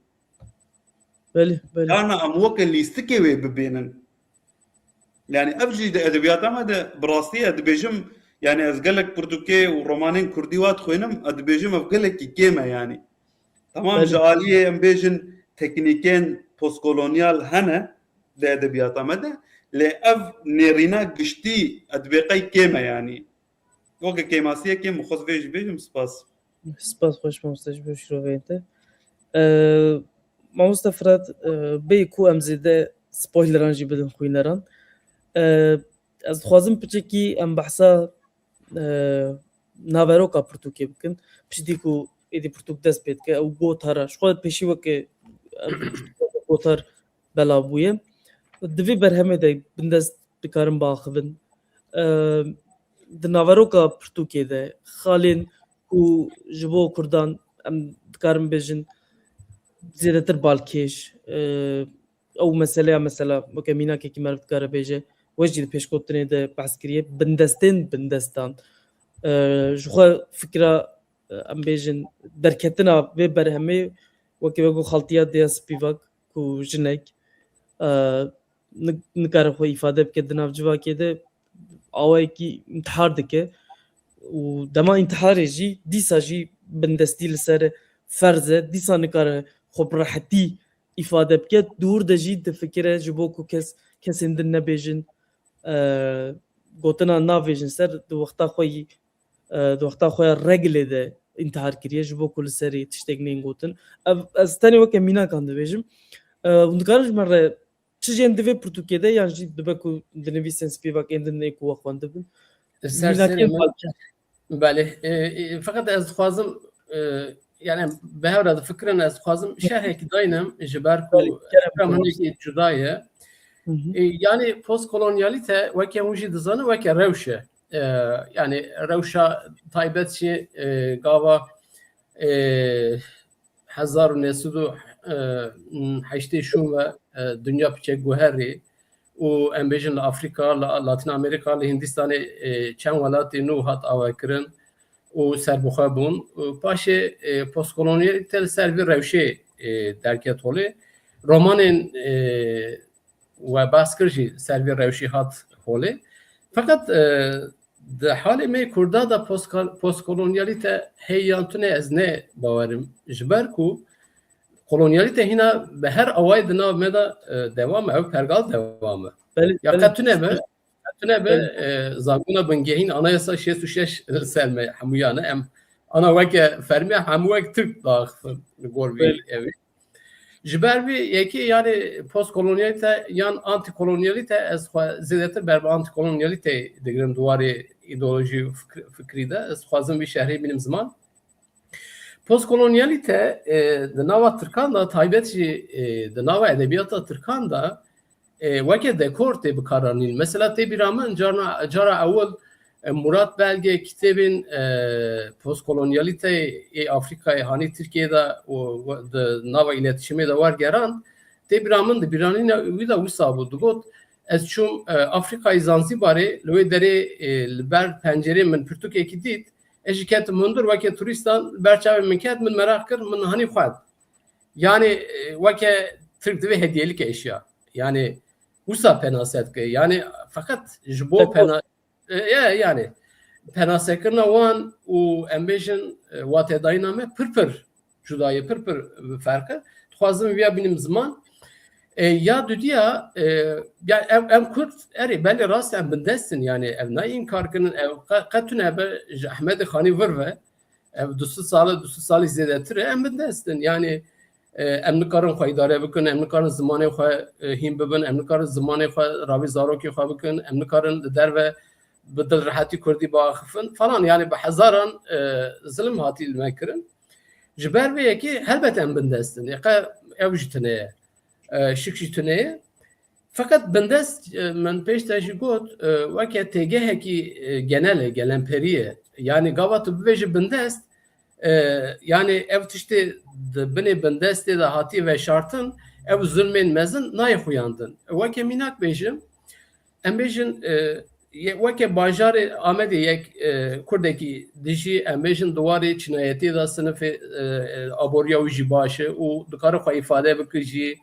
Belê, belê. Carna em weke lîstikê wê bibînin. Yanî ev jî di edebiyata me de bi rastî ez dibêjim, yanî ez gelek pirtûkê û romanên kurdî wa dixwînim, ez dibêjim ev gelekî kêm e yanî. Tamam, Belê. ji aliyê em bêjin teknîkên postkolonyal hene di edebiyata me de, lê ev nêrîna giştî ez dibê qey kêm e yanî. Weke kêmasiyekê min xwest vê jî bêjim, spas. Spas xweş mamoste ji bo şiroveyên te. Ee, Mamoste Firat, e, bêyî ku em zêde spoileran jî bidin xwîneran. Ee, ez dixwazim piçekî em behsa, e, naveroka pirtûkê bikin. Piştî ku êdî pirtûk dest pê dike, ew gotar e. Ji xwe pêşî weke ev pirtûk gotar belav bûye. Di vê berhemê de bindest dikarin biaxivin. Eee, di naveroka pirtûkê de xalên ku ji bo Kurdan em dikarin bêjin zêdetir balkêş, eee, ew meseleya mesela weke mînakekî meriv dikare bêje, we jî di pêşgotinê de behs kiriye, bindestên bindestan. Eee, ji xwe fikra, eee, em bêjin derketina vê berhemê weke wek xaltiya Diya Spivak ku jinek, eee, nik-, nikare xwe îfade bike di nav civakê de, awayekî întihar dike û dema întiharê jî, dîsa jî bindestî li ser ferz e, dîsa nikare xwe bi rehetî îfade bike, di wir de jî difikire ji bo ku kes, kesên din nebêjin, e, gotina navêjin ser, di wexta xwe yî, e, di wexta xwe ya regilê de întihar kiriye, ji bo ku li serê tiştek nên gotin. Ev, ez tenê weke mînakan dibêjim. E, hûn dikarin ji me re çi jê em di vê pirtûkê de, yan jî dibe ku dinivîsin Spivak ên din ê ku we xwendibin? Ser Mînakên serê min. Belê. E, e, feqet ez dixwazim, e, yani bi hev re difikirin, ez dixwazim şerhekî daynim, ji ber ku Belê, kerem fikra min buyurun. Hinekî cuda ye. Hı hı. E, yani postkolonyalîte, weke hûn jî dizanin, weke rewş e. E, yani rewşa taybet jî, e, gava, e, hezar û neh sed û heştê şûn ve, e, dinya piçek guherî û em bêjin li Afrîka, li Latîn Amerîka, li Hindistanê, e, çend welatê nû hat avekirin û serbixwe bûn. Û paşê, e, postkolonyalîte li ser vî rewşê, e, derket holê. Romanên, e, we behs kir jî ser vî rewşî hat holê. Feqet, e, di halê me Kurda de postkal-, postkolonyalîte heye yan tune ez ne bawerim. Ji ber ku kolonyalîte hîna bi her awayê di nav me de, e, dewam e, ew pergal dewam e. Belê, Ya belê. qet tune be, qet tune be, Belê. e, zagona bingehîn anayasa şêst û şeş ser me hemûyan e. Em ana weke fermiya hemû wek Tirk daxifin li gor vî Belê. evî. Ji ber vî yekê, yani postkolonyalîte yan antîkolonyalîte, ez xwe zêdetir ber bi antîkolonyalîteyê digirim di warê îdeolojî û fikr-, fikrî de. Ez dixwazim vî şerhê bînim ziman. Postkolonyalîte, e, di nava Tirkan de, taybet jî, e, di nava edebiyata Tirkan de, e, weke dekor tê bikaranîn. Mesela tê bîra min carna, cara ewil, e, Murat Belge kitêbên, e, postkolonyalîteyê ê Afrîkayê hanî Tirkiyê de û we-, di nava îletişimê de wergeran, tê bîra min, di bîranîna wî de wisa bû. Digot, ez çûm, e, Afrîkayê Zanzîbarê, li wê derê, e, li ber pencerê min pirtûkekî dît, ez jî ketim hundir, weke turîstan li ber çavê min ket, min meraq kir, min hanî xwend. Yani, e, weke Tirk divê hediyelik eşya. Yani, wisa penase dike. Yani, feqet ji bo Dekor. pena-, e, e, yani, penasekirina wan û em bêjin, e, watedayîna me pir pir cuda ye, pir pir ferq e. Dixwazim viya bînim ziman. E, ya dudiya, e, ya em, em Kurd, erê, belê rast em bindest in, yani ev nayê înkar kirin, ev qe-, qet tune be ji Ehmedê Xanî vir ve, ev du sed sal e, du sed salî zêdetir e, em bindest in. Yani, e, em nikarin xwe îdare bikin, em nikarin zimanê xwe, e, hîn bibin, em nikarin zimanê xwe ravî zarokê xwe bikin, em nikarin li derve bi dilrehetî kurdî biaxifin falan, yani bi hezaran e, zilim hatî li me kirin. Ji ber vê yekê helbet em bindest in. Yê qe ew jî tune ye. E, şik jî tune ye. Feqet bindest, e, min pêş de jî got, e, weke têgehekî e, genel e, gelemperî ye. Yani gava tu bibêjî bindest, e, yani ev tiştê di binê bindestê de hatiye veşartin, ev zulmên mezin nayê xuyandin. Weke mînak bêjim, em bêjin, e, ye-, weke bajarê Amedê yek e, kurdekî dijî, em bêjin di warê çinayetê de sinifê e, e, aboriya wî jî baş e û dikare xwe îfade bike jî,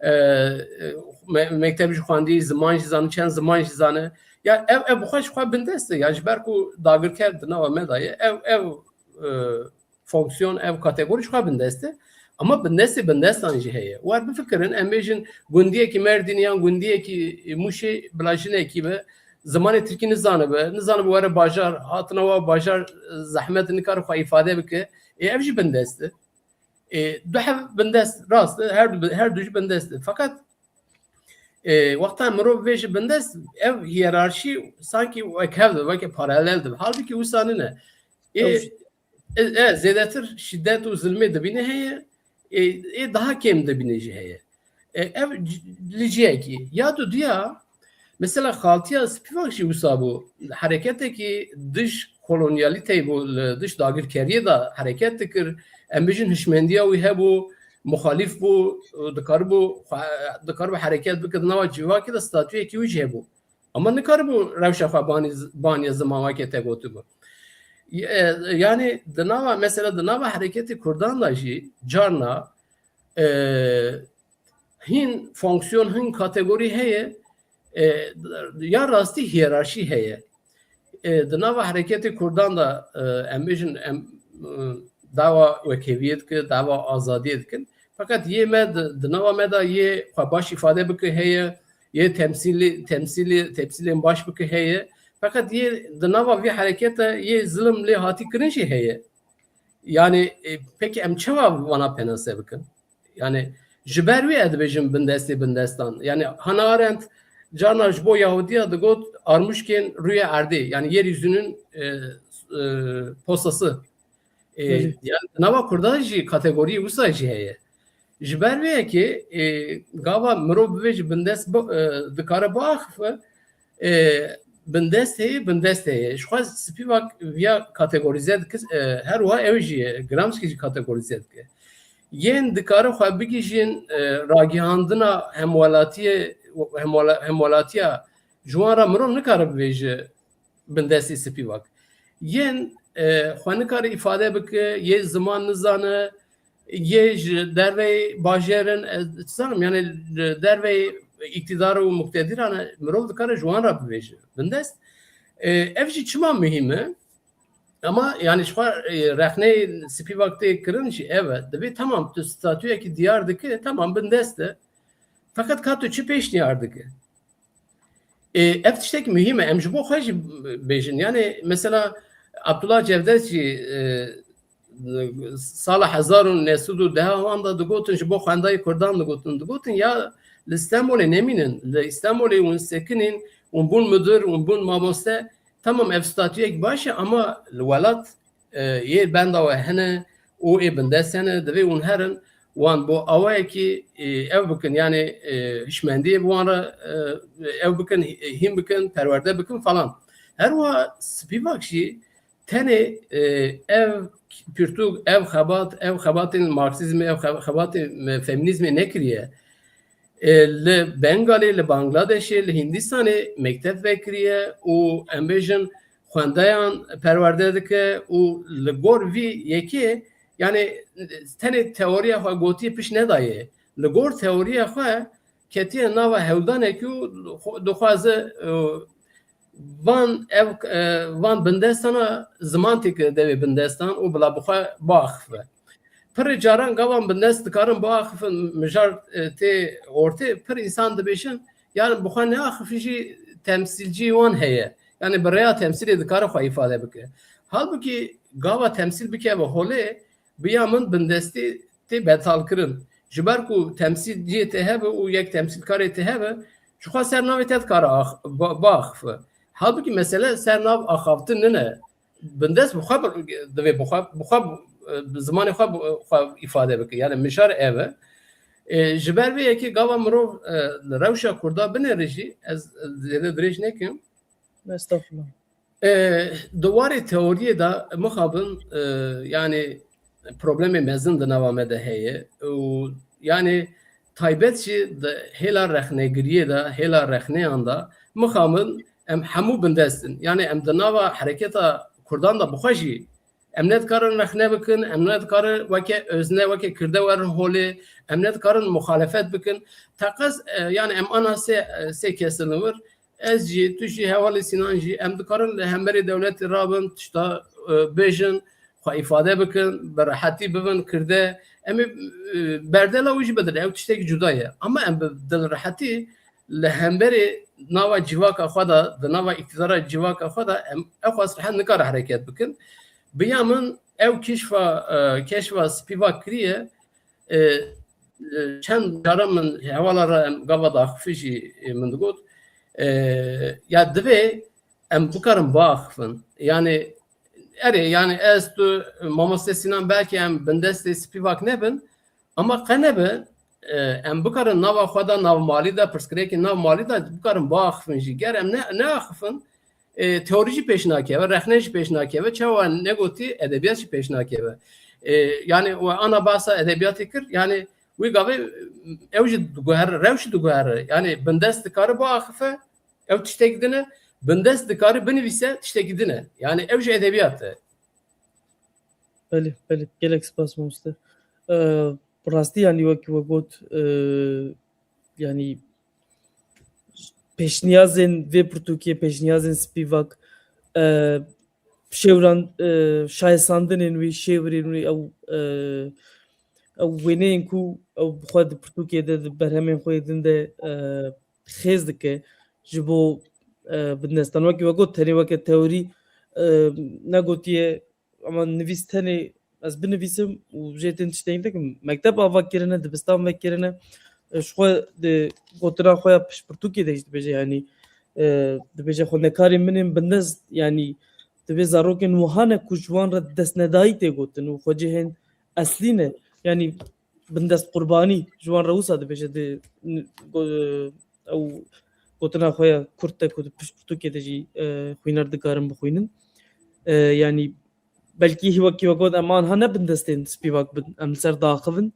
e, e, me-, mekteb jî xwendî, ziman jî zane, çend ziman jî zane. Ya ev, ev bi xwe ji xwe bindest e. Ya ji ber ku dagirker di nava me de ye, ev, ev e, fonksiyon, ev kategorî ji xwe bindest e. Ama bindestê bindestan jî heye. Wer bifikirin, em bêjin gundiyekî Merdînê yan gundiyekî Mûşê bila jinekî be, zimanê tirkî nizanibe, nizanibe were bajar, hatina wa bajar e, zehmet, nikare xwe îfade bike. Ê, ev jî bindest e. Ê, du heb bindest, rast e, her du, her du jî bindest e. Feqet e, wexta mirov bêje bindest, ev hiyerarşî sankî wek hev dibe, weke paralel dibe. Halbûkî wisa nine. Ê, Ew e, e, zêdetir şîdet û zilmê dibîne heye, ê, ê daha kêm dibîne jî heye. E, ev c-, li cihekî. Ya duduya, mesela xaltiya Spivak jî wisa bû. Hereketekî dij kolonyalîteyê bû, li dij dagirkeriyê de hereket dikir. Em bijin hişmendiya wî hebû, muxalîf bû, dikaribû, xwe, dikaribû hereket bike di nava civakê de statuyekî wî jî hebû. Ama nikaribû rewşa xwe banî, baniye ziman weke te gotibû. E, yani di nava, mesela di nava hereketê Kurdan de jî carna, e, hîn fonksiyon, hîn kategorî heye, e, ya rastî hiyerarşî heye. E, di nava hereketê Kurdan de, e, em bêjin, em, e, dawa wekheviyê dikin, dawa azadiyê dikin. Feqet yê me di, di nava me de yê xwe baş îfade bike heye, yê temsîlê, temsîlê, temsîlên baş bike heye. Feqet yê di nava vî herekete yê zilim lê hatî kirin jî heye. Yani, e, pekî em çawa vana penase bikin? Yani, ji ber wî ez dibêjim bindestê bindestan. Yani, Hannah Arendt carna ji bo Yahudiya digot, armûşkên rûyê erdê, yani yeryüzünün, e, e, posası. E, Belê. Yani, nava Kurda jî kategoriyê wisa jî heye. Ji ber vê yekê, e, gava mirov bibêje bindest bi-, e, dikare biaxife, e, bindest heye, bindest heye. Ji xwe Spivak viya kategorîze dike, e, her wiha ew jî ye, Gramsci jî kategorîze dike. Yên dikare xwe bigihîjin, e, ragihandina hemwelatiyê, hemwela-, hemwelatiya ji wan re mirov nikare bibêje bindestî Spivak. Yên, e, xwe nikare îfade bike, yê ziman nizane, yê ji derveyê bajêr in, ez dizanim, yani li derveyê îktidar û muqtediran e, mirov dikare ji wan re bibêje. Bindest. E, ev jî çima muhîm e? Ama yani ji xwe, e, rexneyê Spivak tê kirin jî ev e. Dibê tamam tu statuyekî diyar dike, tamam bindest e. Feqet ka tu çi pêşniyar dike? E, ev tiştek muhîm e. Em ji bo xwe jî bêjin. Yani mesela Abdullah Cevdet jî, e, sala hezar û neh sed û deh wan de digotin, ji bo xwendayê Kurdan digotin. Digotin ya li Stenbolê nemînin. Li Stenbolê hûn sekinîn, hûn bûn mudir, hûn bûn mamoste. Tamam, ev statuyek baş e, ama li welat, e, yê benda we hene û ê bindest hene, divê hûn herin, wan bo awayekî, e, ev bikin, yani, e, hişmendiyê bi wan re, e, ev bikin, hîn bikin, perwerde bikin falan. Her wiha Spivak jî tenê, e, ev pirtûk, ev xebat, ev xebatên Marksizmê, ev xe-, xebatên, e, feminîzmê nekiriye. E, li Bengalê, li Bangladeshê, li Hindistanê mekteb vekiriye û em bêjin xwendeyan perwerde dike û li gor vî yekê, yani tenê teoriya xwe gotiye pişt nedaye. Li gor teoriya xwe ketiye nava hewldanekî û xwe-, dixwaze, e, van ev, e, van bindestana ziman têkire devê bindestan û bila bi xwe biaxife. Pirê caran gavan bindest dikarin biaxifin, mijar, e, tê ortê, pir însan dibêjin, yani bi xwe neaxifî jî temsîlcî wan heye. Yani bi rêya temsîlê dikare xwe îfade bike. Halbûkî gava temsîl bikeve holê, bi ya min bindestî tê betalkirin. Ji ber ku temsîlciyê te hebe û yek temsîlkarê te hebe, ji xwe ser navê te dikare ax-, ba-, biaxife. Halbûkî mesele ser nav axaftin nine. Bindest bi xwe bir-, divê bi xwe, bi xwe, e, bi zimanê xwe, bi xwe îfade bike. Yani mijar ev e. E, ji ber vê yekê gava mirov, e, li rewşa Kurda binêre jî, ez, e, zêde dirêj nekim. Estağfurullah. E, di warê teoriyê de mixabin, e, yani problemê mezin di nava me de heye û yani taybet jî di hêla rexnegiriyê de, hêla rexneyan de mixabin em hemû bindest in. Yani em di nava hereketa Kurdan de bi xwe jî em nedikarin rexne bikin, em nedikarin weke özne, weke kirde werin holê, em nedikarin muxalefet bikin. Teqez, e, yani em ana sê, e, sê kesin li wir, ez jî, tu jî, hevalê Sînan jî, em dikarin li hemberî dewletê rabin, tişta, e, bêjin, xwe îfade bikin, bi rehetî bibin kirde. Em ê, e, berdela wî jî bidin, ew tiştekî cuda ye. Ama em bi dilrehetî li hemberî nava civaka xwe de, di nava îktidara civaka xwe de, em ew xwest rehet nikare hereket bikin. Bi ya min ew kişfa, e, keşfa Spivak kiriye, e, e, çend cara min hevala re em gava daxifî jî, e, min digot, e, ya divê em bikarin biaxifin. Yani, erê, yani ez tu, Mamoste Sinan belkî em bindestê Spivak nebin, ama qe nebe, e, em bikarin nava xwe de, nav malî de, pirsgirêkên nav malî de bikarin biaxifin jî. Ger em ne, neaxifin, e, teorî jî pêş nakeve, rexne jî pêş nakeve, çawa negotî edebiyat jî pêş nakeve. E, yani we ana bahsa edebiyatê kir, yani wî gavê, e, ew jî diguhere, rewş jî diguhere. Yani bindest dikare biaxife, ew tiştek din e, bindest dikare binivîse, tiştekî din e. Yani ew jî edebiyat e. Belê, belê. Gelek spas mamoste. E, bi rastî yani wekî we got, e, yani pêşniyazên vê pirtûkê, pêşniyazên Spivak, e, şêwran, e, şayestandinên wî, şêwirên wî, ew, e, ew wêneyên ku ew bi xwe di pirtûkê de, di berhemên xwe yê din de, e, xêz dike ji bo, e, bindestan. Wekî we got, tenê weke teorî, e, negotiye, ama nivîs tenê ez binivîsim û jê tên tiştên dikim. Mekteb ava kirine, dibistan vekirine. E, ji xwe di gotina xwe ya piştpirtûkê de jî dibêje, yanî, e, dibêje xwendekarên min ên bindest, yanî divê zarokên wiha ne ku ji wan re destnedayî tê gotin û xwecihên eslî ne. Yanî bindest qurbanî ji wan re wisa dibêje di, go-, ew gotina xwe ya kurt de ku di piştpirtûkê de jî, e, xwîner dikarin bixwînin. E, yanî belkî wekî we got, em anha ne bindestên Spivak bin, em li ser diaxivin.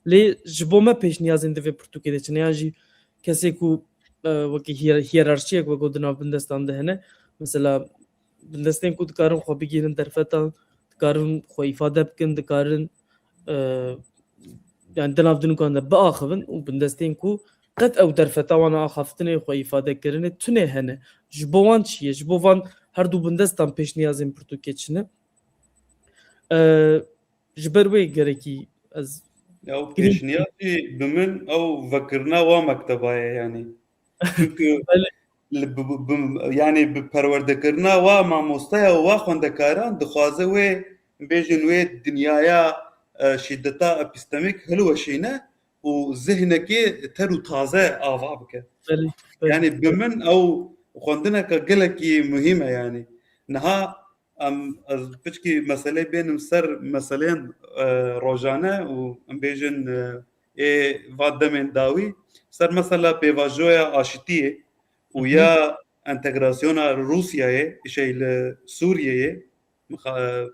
Lê ji bo me pêşniyazên di vê pirtûkê de çi ne, yan jî kesê ku, e, wekî hîyer-, hiyerarşiyek wek di nav bindestan de hene. Mesela bindestên ku dikarin xwe bigihînin derfetan, dikarin xwe îfade bikin, dikarin, e, yani di nav dinûkan de biaxivin û bindestên ku qet ew derfeta wan a axaftinê, xwe îfadekirinê tune hene. Ji bo wan çi ye? Ji bo van her du bindestan pêşniyazên pirtûkê çi ne? E, ji ber wê gerekî ez Ew girîng pêşniyar jî bi min ew vekirina wa mekteba ye, yanî. Çünkü Belê. li, bi, bi, bi, yanî bi perwerdekirina wa mamosteya û wa xwendekaran dixwaze wê, bêjin wê dinyaya, e, şîdeta epistemîk hilweşîne û zihnekê ter û taze ava bike. Belê, belê. Yanî bi min ew xwendineke gelekî muhîm e yanî. Niha em, ez piçkî meselê bênim ser meseleyên, e, rojane û em bêjin, e, ê va demên dawî, ser mesela pêvajoya aşitiyê û Hı hı. ya entegrasyona Rûsyayê, şey, li Sûriyeyê, mixa-, e,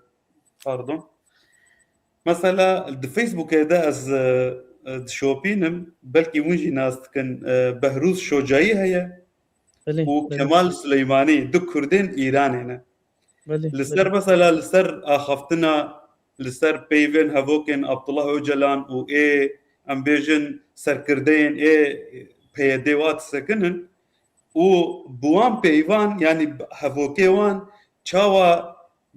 pardon. Mesela di Facebookê de ez, e, e, dişopînim, belkî hûn jî nas dikin, e, Behrûz Şocayî heye Belê, û belê. Kemal Sileymanî, du Kurdên Îranê ne. Belê, Li ser belê. mesela, li ser axaftina, li ser peyvên hevokên Abdullah Ocalan û ê, em bêjin, serkirdeyên ê P Y D wa disekinin û bi wan peyvan, yanî hevokê wan çawa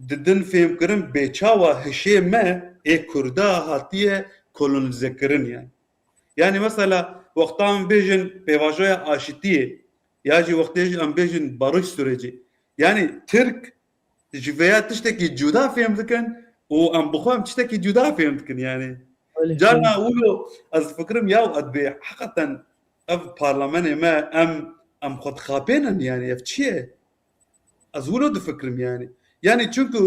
didin fêmkirin, bê çawa hişê me ê Kurda hatiye kolonîzekirin yani. Yani mesela wexta em bêjin pêvajoya aşitiyê ya jî wextê jî em bêjin barış süreci. Yani Tirk ji vêya tiştekî cuda fêm dikin û em bi xwe em tiştekî cuda fêm dikin yani. Öyle, Carna öyle. wilo ez difikirim ya ez bê heqeten ev parlamenê me em, em xwe dixapênin yani ev çi ye? Ez wilo difikirim yani. Yani çünkü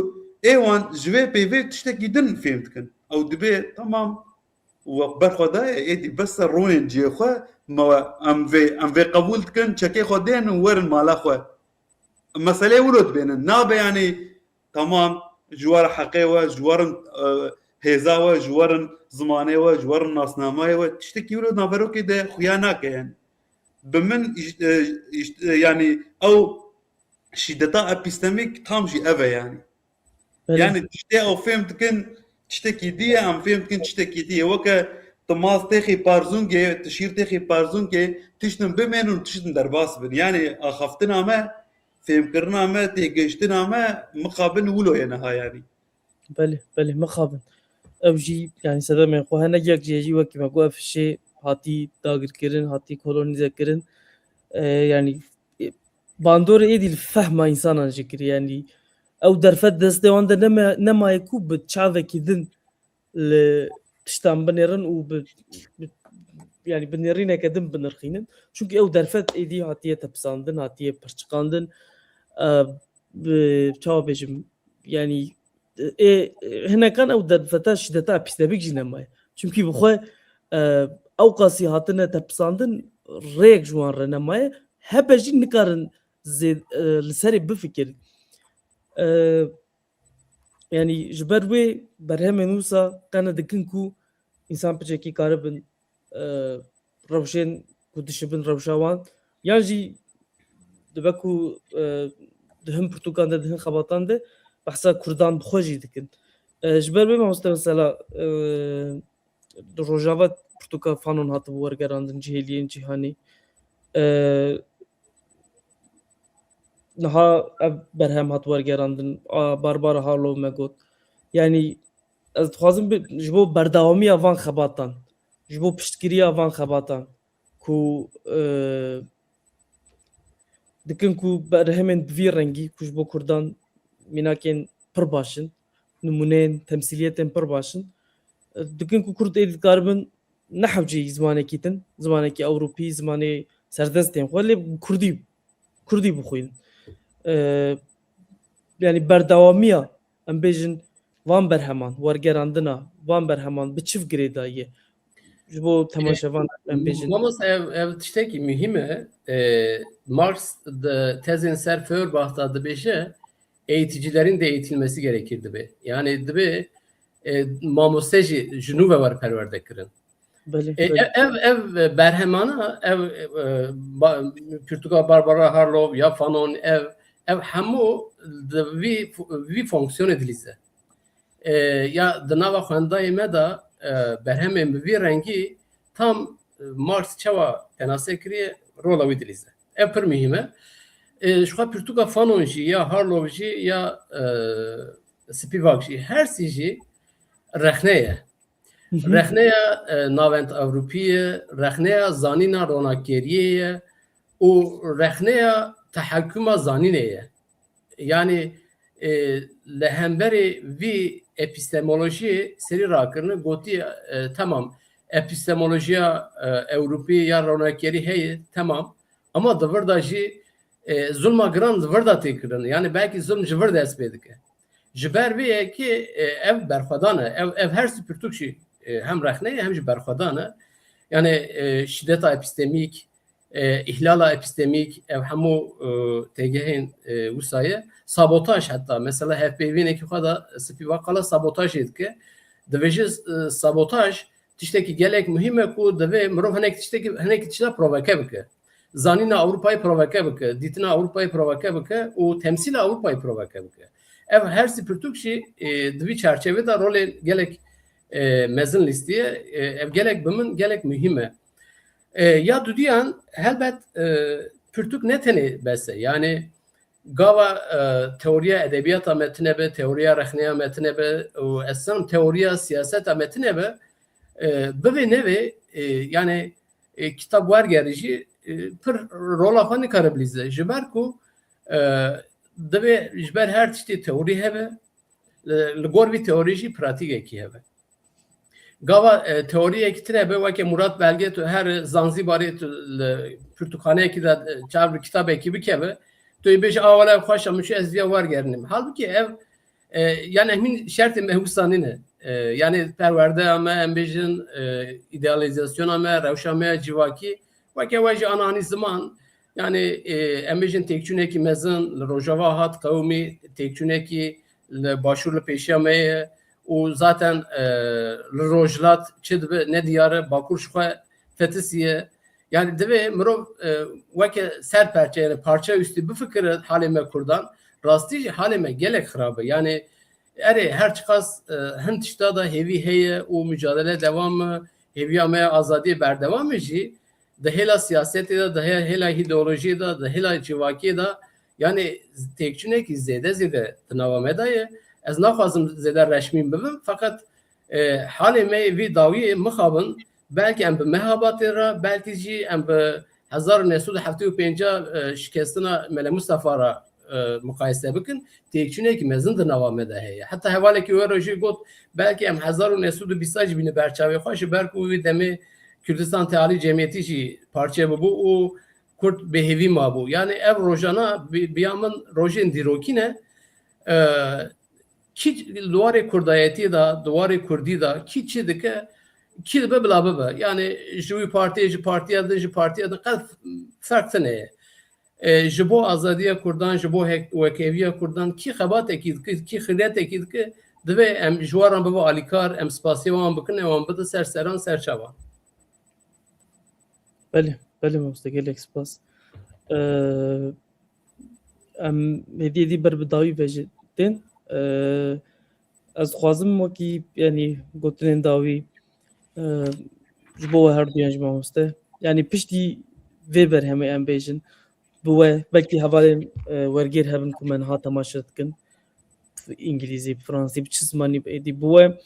ê wan ji vê peyvê tiştekî din fêm dikin. Ew dibê tamam, we berxwe daye, êdî bes e, rûnên cihê xwe, me we, em vê, em vê qebûl dikin, çekê xwe dên û werin mala xwe. Meselê wilo dibênin. Nabe yani, tamam, ji we re heqê we, ji we re, e, hêza we, ji we re zimanê we, ji we re nasnamayê we, tiştekî wilo naverokê de xuya nake yani. Bi min îş-, e, îş-, e, yani ew şîdeta epistemîk tam jî ev e yani. Belê. Yani tiştê ew fêm dikin, tiştekî dî ye, em fêm dikin tiştekî dî ye. Weke tu maz têxî parzûngê, tu şîr têxî parzûngê, tiştin bimên û tiştin derbas bin. Yani axaftina me, fêmkirina me, têgihiştina me mixabin wilo ye niha yani. Belê, belê, mixabin. Ew jî, yani sedemên xwe hene, yek jê jî wekî me got, ev şê hatî dagirkirin, hatî kolonîze kirin. E, yani, e, bandorê êdî li fehma însanan jî kiriye. Yani, ew derfet destê wan de neme-, nemaye ku bi çavekî din li tiştan binêrin û bi, bi, yani, bi nêrîneke din binirxînin. Çunkî ew derfet êdî hatiye tepisandin, hatiye pirçiqandin. E, bi, çawa bêjim, yani, ê, hinekan ew derfeta şîdeta epistemîk jî nemaye. Çimkî bi xwe, e, ew qasî hatine tepisandin, rêyek ji wan re nemaye. Hebe jî nikarin zê-, e, li serê bifikirin. E, yani ji ber wê berhemên wisa qene dikin ku însan piçekî karibin, e, rewşên ku dişibin rewşa wan, yan jî dibe ku, e, di hin pirtûkan de, di hin xebatan de behsa Kurdan bi xwe jî dikin. E, ji ber wê mamoste mesela, e, di Rojava pirtûka Fanon hatibû wergerandin, Cihêliyên Cîhanî. E, niha ev berhem hat wergerandin, a, Barbara Harlow me got. Yani, ez dixwazim bi-, ji bo berdewamiya van xebatan, ji bo piştgiriya van xebatan ku, e, dikin ku berhemên bi vî rengî ku ji bo Kurdan mînakên pir baş in, nimûneyên temsîliyetên pir baş in, e, dikin ku Kurd ê dikaribin ne hewceyî zimanekî din, zimanekî Ewropî, zimanê serdestên xwe, lê Kurdî, Kurdî bixwînin. E, yani berdewamiya, em bêjin, van berheman, wergerandina van berheman bi çi girêdayî ye? Ji bo temaşevan em bêjin. Mamoste, ev, ev tiştekî muhîm e. E, Marx di tezên ser Feuerbach da dibêje, eğiticilerin de eğitilmesi gerekir dibe. Yani dibe, e, mamoste jî ji nû ve were perwerde kirin. Belê, e, belê. Ev, ev, ev berhemana, ev, e, ba-, pirtûka Barbara Harlow ya Fanon, ev, ev hemû di vî, vî fonksiyonê dilîze. E, ya di nava xwendayê me de, e, berhemên bi vî rengî tam, e, Marx çawa penase kiriye, rola wî dilîze. Ev pir muhîm e. E, ji xwe pirtûka Fanon jî, ya Harlow jî, ya, e, Spivak jî, her sî jî rexne ye. Hı hı. Rexneya, e, navend Ewropî ye, rexneya zanîna ronakgeriyê ye û rexneya tehakkuma zanînê ye. Yani, e, li hemberê vî epistemolojiyê serî rakirine, gotiye, e, temam, epistemolojiya, e, Ewropî ya ronakgerî heye, temam. Ama di vir de jî, e, zulma giran di vir de tê kirin. Yani belkî zulm ji vir dest pê dike. Ji ber vê yekê, e, ev berxwedan e. Ev, ev her sî pirtûk jî, e, hem rexne ye, hem jî berxwedan e. Yani, e, şîdeta epistemîk, e, îhlala epistemîk, ev hemû, e, têgehên, e, wisa ye. Sabotaj heta, mesela hevpeyvînekî xwe de Spivak qala sabotajê dike. Dibêje, e, sabotaj tiştekî gelek muhîm e ku divê mirov hinek tiştekî, hinek tişta proveke bike. Zanîna Ewropayê proveke bike, dîtina Ewropayê proveke bike û temsîla Ewropayê proveke bike. Ev her sî pirtûk jî, e, di vî çarçevê de rolê gelek, e, mezin lîstiye. E, ev gelek bi min gelek muhîm e. E, ya dudiyan helbet, e, pirtûk ne tenê bes e. Yani gava, e, teoriya edebiyata me tine be, teoriya rexneya me tine be û esasen teoriya siyaseta me tine be, e, bivê nevê, e, yani, e, kitab wergerî jî, e, pir rola xwe nikare bilîze. Ji ber ku, e, divê ji ber her tiştê teorî hebe, li, li gor vî teorî jî pratîkekî hebe. Gava, e, teoriyekî tune be, weke Murat Belge, tu her Zanzibarê tu li pirtûkxaneyekî de, e, çav bi kitabekî bikeve, Tu yê bêjî, "A, wele xweş e, min çû ez viya wergerînim." Halbûkî ev, e, yani em hîn şertê me wisa nîne. E, yani perwerdeya me, em bêjin, e, îdealizasyona me, rewşa me ya civakî, weke we jî ana hanî ziman, yani, e, em bêjin têkçûnekî mezin li Rojava hat qewimî, têkçûnekî li Başûr li pêşiya me ye û zaten, e, li Rojhilat çi dibe nediyar e, Bakur ji xwe fetisiye. Yani divê mirov, e, weke ser perçe, yani parça üstü bifikire halê me Kurdan. Rastî jî halê me gelek xirab e. Yani erê her çiqas, e, hin tişta da hêvî heye û mücadele devam e, hêviya me ya azadiyê berdewam e jî, di hêla siyasetê de, di hê-, hêla îdeolojiyê de, di hêla civakiyê de, yani têkçûnekî zêde zêde di nava me de ye. Ez naxwazim zêde reşmî bibim, feqet, e, halê me yê vî dawiyê mixabin, belkî em bi Mehabatê re, belkî jî em bi hezar û neh sed û heftê û pênc, e, şikestina Mele Mustafa re, e, muqayese bikin, têkçûnekî mezin di nava me de heye. Heta hevalekî we re jî got, belkî em hezar û neh sed û bîst jî bîne berçavê xwe, ji ber ku wî demê Kurdistan Tealî Cemiyetî jî parçe bibû û Kurd bêhêvî mabû. Yani ev rojana bi-, biya min rojên dîrokî ne. E, kî li warê kurdayetiyê de, di warê kurdî de, kî çi dike, kî dibe bila bibe. Yani ji wî partiyê, ji partiya din, ji partiya din qet ferq tune ye. E, ji bo azadiya Kurdan, ji bo hek-, wekheviya Kurdan kî xebatekî dike, kî xizmetekî dike, divê em ji wan re bibe alîkar, em spasiyê wan bikin, em wan bidin ser seran, ser çavan. Belê, belê mamoste, gelek spas. Ee, em hêdî hêdî ber bi dawî ve jî tên. Ee, ez dixwazim wekî, yanî gotinên dawî, ee, ji bo we herduyan jî mamoste. Yanî piştî vê berhemê em bêjin, bi we, belkî hevalên, ee, wergêr hebin ku me niha temaşe dikin. Bi îngilîzî, bi fransî, bi çi zimanî, bi êdî, bi we.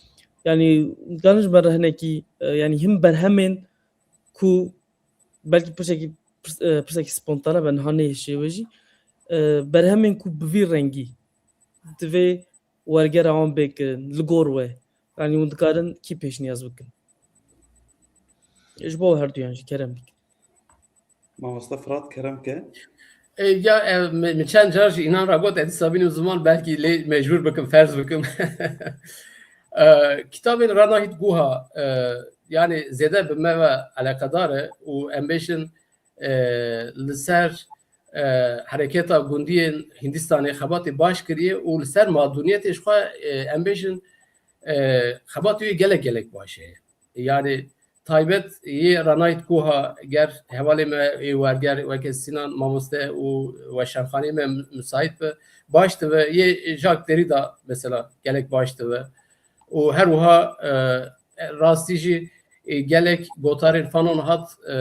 Yanî, dikarin ji me re hinekî, ee, yanî him berhemên ku belkî pirsek-, pirs-, e, pirsekî spontane be, niha neyê şêwe jî. E, berhemên ku bi vî rengî divê wergera wan bê kirin, li gor we. Yanî hûn dikarin kî pêşniyaz bikin? Ji bo herduyan jî kerem bikin. Mamoste Firat, kerem ke. E, ya, e, mi, mi çend car jî înan ra got, ez dîsa bînim ziman, belkî lê mecbûr bikim, ferz bikim. E, kitabên Ranahît Guha, e, yani zêde bi me ve eleqedar e û em bêjin, e, li ser, e, hereketa gundiyên Hindistanê xebatê baş kiriye û li ser madûniyetê ji xwe, e, em bêjin, e, xebatê wê gelek gelek baş e. Yani taybet yê Ranahît Guha, ger hevalê me ê werger weke Sinan mamoste û weşanxaneyê me müsait be, baş dibe, yê Jacques Derrida mesela gelek baş dibe. Û her wiha, e, rastî jî, e, gelek gotarên Fanon hat, e,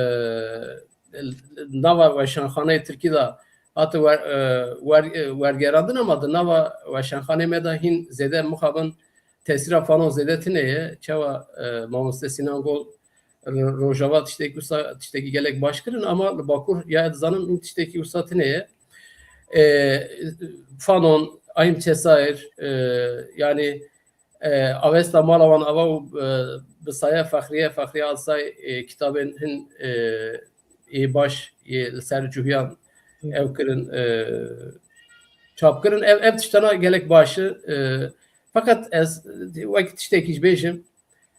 nava weşanxaneyê Tirkî de hate wer-, e, wer-, e, wergerandin, ama di nava weşanxaneyê me de hîn zêde mixabin tesîra Fanon zêde tune ye. Çawa, e, mamoste Sinan got, ro-, Rojava tiştekî wisa, tiştekî gelek baş kirin, ama li Bakur ya dizanim hîn tiştekî wisa tune ye. E, Fanon, Ayim Çesayir, e, yani, e, Avesta Mala Wan Ava û, e, bi saya Fexriye, Fexriye Alsay, e, kitabên hin, e, ê baş, ê li ser cuhiyan ew kirin, e, çap kirin. Ev, ev tiştana gelek baş e. E, feqet ez wek tiştekî ji bêjim,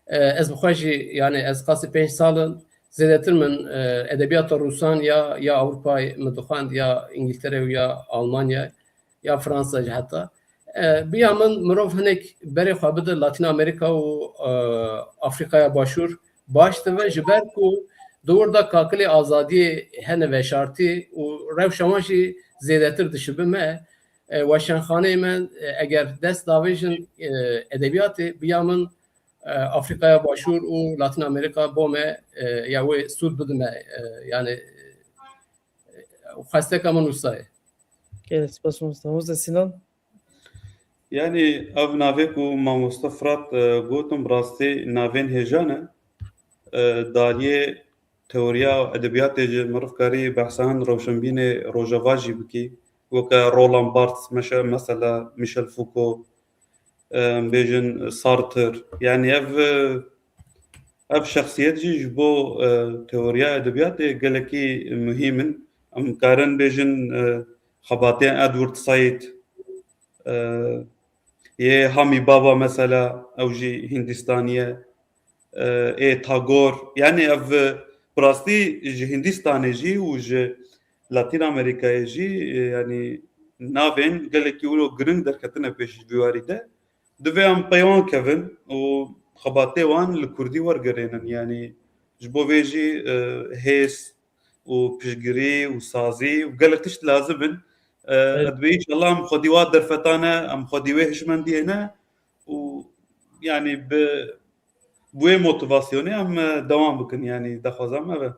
e, ez bi xwe jî, yani ez qasî pênc sal in, zêdetir min, e, edebiyata Rûsan ya, ya Ewropayê min dixwend, ya Îngiltere û ya Almanya, ya Fransa jî heta. E, biya min mirov hinek berê xwe bide Latîn Amerîka û, e, Afrîkaya Başûr baş dibe, ji ber ku di wir de kakilê azadiyê hene veşartî û rewşa wan jî zêdetir dişibe me. E, weşanxaneyê me, e, eger dest davêjin, e, edebiyatê, biya min, e, Afrîkaya Başûr û Latîn Amerîka bo me, e, ya wê sûd bidime, e, yani, e, xwesteka min wisa ye. Gelek spas mamoste. Mamoste Sinan? Yani ev navê ku mamoste Firat, e, gotin, bi rastî navên hêja ne. E, daliyê teoriya edebiyatê jî meriv karî behsa hin rewşenbînê Rojava jî bikî. Weke Roland Barthes, meşe-, mesela Michel Foucault, e, em bêjin Sartre. Yani ev, e, ev şexsiyet jî ji bo, e, teoriya edebiyatê gelekî muhîm in. Em karin bêjin, e, xebatê Edward Said, e, yê Hami Baba mesela, ew jî Hindistanî ye, e, ê Tagore, yani ev, e, bi rastî ji Hindistanê jî û ji Latîn Amerîkayê jî, e, yani navên gelekî wilo giring derketine pêş ji vî warî de. Divê em pey wan kevin û xebatê wan li kurdî wergerênin. Yani ji bo vê jî, e, hêz û piştgirî û sazî û gelek tişt lazim in. E, Evet. Divê înşallah em xwedî wa derfetane, em xwedî wê hişmendiyê ne û yani bi, bi wê motivasyonê em, e, dewam bikin. Yani daxwaza me ev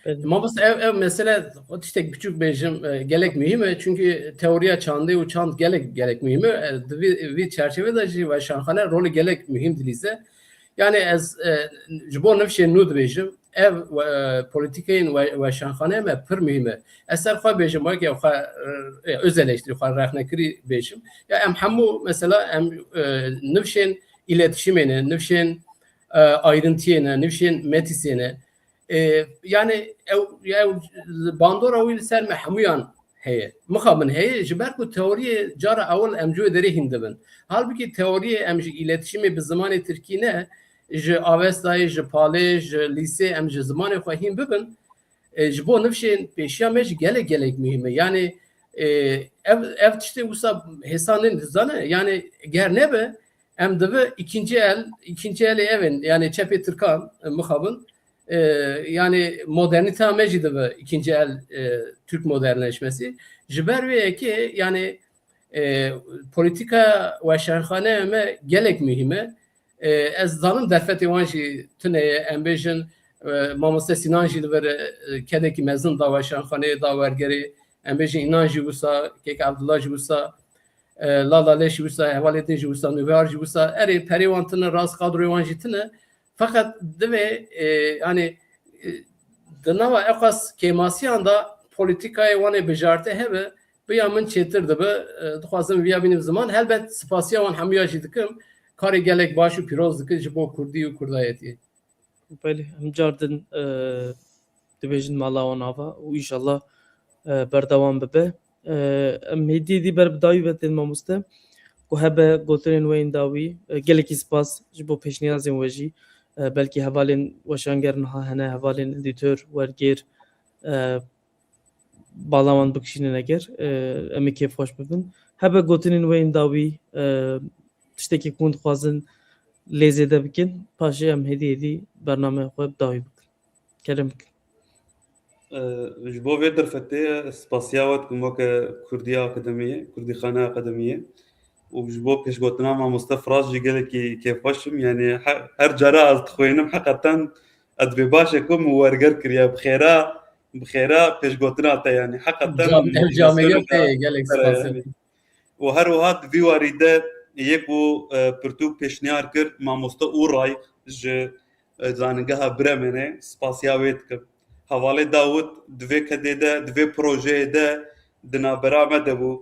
e. Mamoste, ev, ev mesele, o tiştek biçûk bêjim, e, gelek muhîm e. Çünkü teoriya çandê û çand gelek, gelek muhîm e. E, di vî, vî çerçeve de jî weşanxane rolê gelek muhîm dilîze. Yani ez, e, ji bo nifşên nû dibêjim, ev, e, polîtîkeyên we-, weşanxane me pir muhîm e. Ez ser xwe bêjim, weke xwe, e, öz eleştirî, xwe rexnekirî bêjim. Ya em hemû mesela em, e, nifşên îletişimê ne, nifşên, e, ayrintiyê ne, nifşên metîsê ne. E, yani ew, ew bandora wî li ser me hemûyan heye. Mixabin heye, ji ber ku teoriyê cara ewil em ji wê derê hîn dibin. Halbikî teoriyê em ji îletişimê bi zimanê tirkî ne, ji Avestayê, ji palê, ji lîsê em ji zimanê xwe hîn bibin, e, ji bo nifşên pêşiya me jî gelek, gelek muhîm e. Yani, e, ev, ev tiştê wisa hêsan nîn dizane, yani ger nebe, em divi ikinci el, ikinci elê ev in, yani çepê Tirkan, e, mixabin, e, yani modernîteya me jî divi ikinci el, e, Türk modernleşmesi. Ji ber wê yekê, yani, e, polîtîka weşanxaneya me gelek muhîm e. E, ez zanim derfetê wan jî tune ye, em bêjin, e, mamoste Sînan jî li vir, e, kedekî mezin da weşanxaneyê, da wergerê, em bêjin înan jî wisa, kek Abdullah jî wisa, e, Lala Leş jî wisa, hevalê din jî wisa, Nûbihar jî wisa, erê perê wan tine, rast kadroyê wan jî tine. Feqet divê, e, yani, e, di nava eqas kêmasiyan da polîtîkayê wan ê bijarte hebe, bi ya min çêtir dibe. E, dixwazim viya bînim ziman. Helbet spasiya wan hemûya jî dikim. Karê gelek baş û pîroz dikin ji bo kurdî û kurdayetiyê. Belê, em car din, e, dibêjin mala wan ava û înşallah, e, berdewam bibe. E, em hêdî hêdî ber bi dawî ve tên mamoste. Ku hebe gotinên we yên dawî, e, gelekî spas ji bo pêşniyazên we jî. E, belkî hevalên weşanger niha hene, hevalên edîtor, wergêr, e, bala wan bikişînin eger, e, em ê kêfxweş bibin. Hebe gotinên we yên dawî, e, tiştekî ku hûn dixwazin lê zêde bikin, paşê em hêdî hêdî bernameya xwe bi dawî bikin. Kerem bikin. E, ji bo vê derfetê spasiya we dikim weke Kurdiya Akademiyê, Kurdîxaneya Akademiyê û ji bo pêşgotina mamoste Firas jî gelekî kêfxweş im. Yani he-, her cara ez dixwînim heqeten ez dibê baş e ku min werger kiriye. Bi xêra, bi xêra pêşgotina te yani. Heqeten Cam-, ev camêriyê te ye, gelek spas. Û her wiha di vî warî de yê ku, e, pirtûk pêşniyar kir, mamoste Uray ji, e, Zanîngeha Bremenê, spasiya wê dikim. Hevalê Dawid di vê kedê de, di vê projeyê de di navbera me de bû.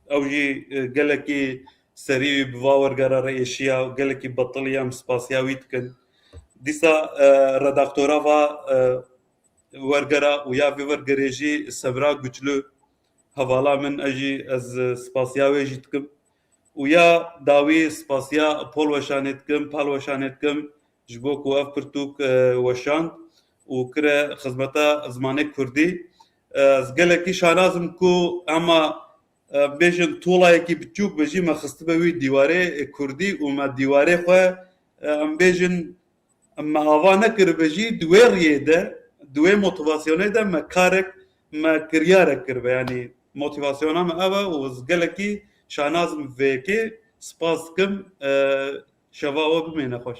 Ew jî, e, gelekî serî wî bi va wergera re êşiya û gelekî betiliye, em spasiya wî dikin. Dîsa, e, redaktora va, e, wergera û ya vê wergerê jî Semra Güçlü, hevala min, ez jî, ez, e, spasiya wê jî dikim. Û ya dawî spasiya Pol Weşanê dikim, Pal Weşanê dikim, ji bo ku ev pirtûk, e, weşand û kire xizmeta zimanê kurdî. E, ez gelekî şanaz im ku ema, e, bêjin tolayekî biçûk be jî me xistibe wî dîwarê, e, kurdî û me dîwarê xwe, e, em bêjin, me ava nekiribe jî di wê riyê de, di wê motivasyonê de me karek, me kiryarek kiribe. Yanî motivasyona me ev e û ez gelekî şanaz im vê yekê, spas dikim, e, şeva we bimêne xweş.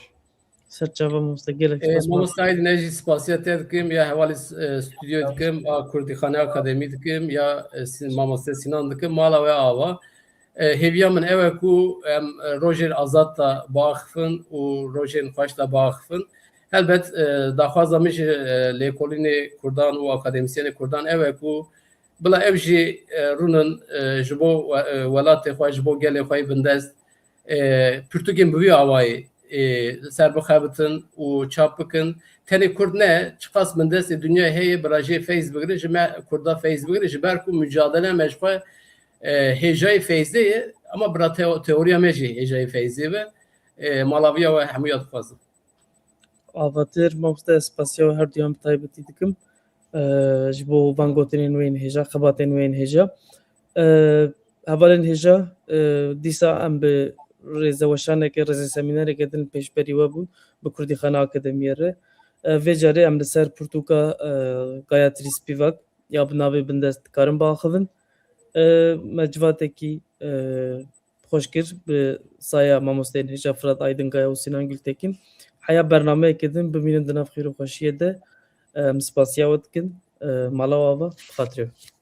Serçava mamoste, gelek E, spas. Mamoste Aydin, ez jî spasiya te dikim, ya hevalê s-, e, stûdyoyê dikim, a Kurdîxane Akademî dikim, ya, e, Sin-, mamoste Sinan dikim, mala we ava. E, hêviya min ew e ku em, e, rojên azad da biaxifin û rojên xweş da biaxifin. Helbet, e, daxwaza min ji, e, lêkolînê kurdan û akademîsyenê kurdan ew e ku bila ew jî, e, rûnin, e, ji bo we-, e, welatê xwe, ji bo gelê xwe yê bindest, e, pirtûkên bi vî awayî e, ser bixebitin û çap bikin. Tenê Kurd ne, çiqas bindestê dinyayê heye, bi rejê feyz bigire, ji me Kurda feyz bigire, ji ber ku mücadele me ji xwe, e, hêjayê feyzê ye, ama bira teo-, teoriya me jî hêjayê feyzê be. E, malaviya we hemûya dixwazim. Avatir, mamoste, ez spasiya we her duyan bi taybetî dikim. E, ji bo van gotinên wê yên hêja, xebatên wê yên hêja. E, hevalên hêja, e, dîsa em bi rêzeweşaneke, rêze semînereke din pêşberî we bûn bi Kurdîxana Akademiyê re. E, vê carê em li ser pirtûka, e, Gayatri Spivak ya bi navê Bindest dikarin biaxivin. E, me civatekî, e, xweş kir bi saya mamosteyên hêja Firat Aydinkaya û Sinan Gültekin. Heya bernameyeke din bimînin di nav xêr û xweşiyê de. Em spasiya we dikin. E, mala we ava, bi xatirê we.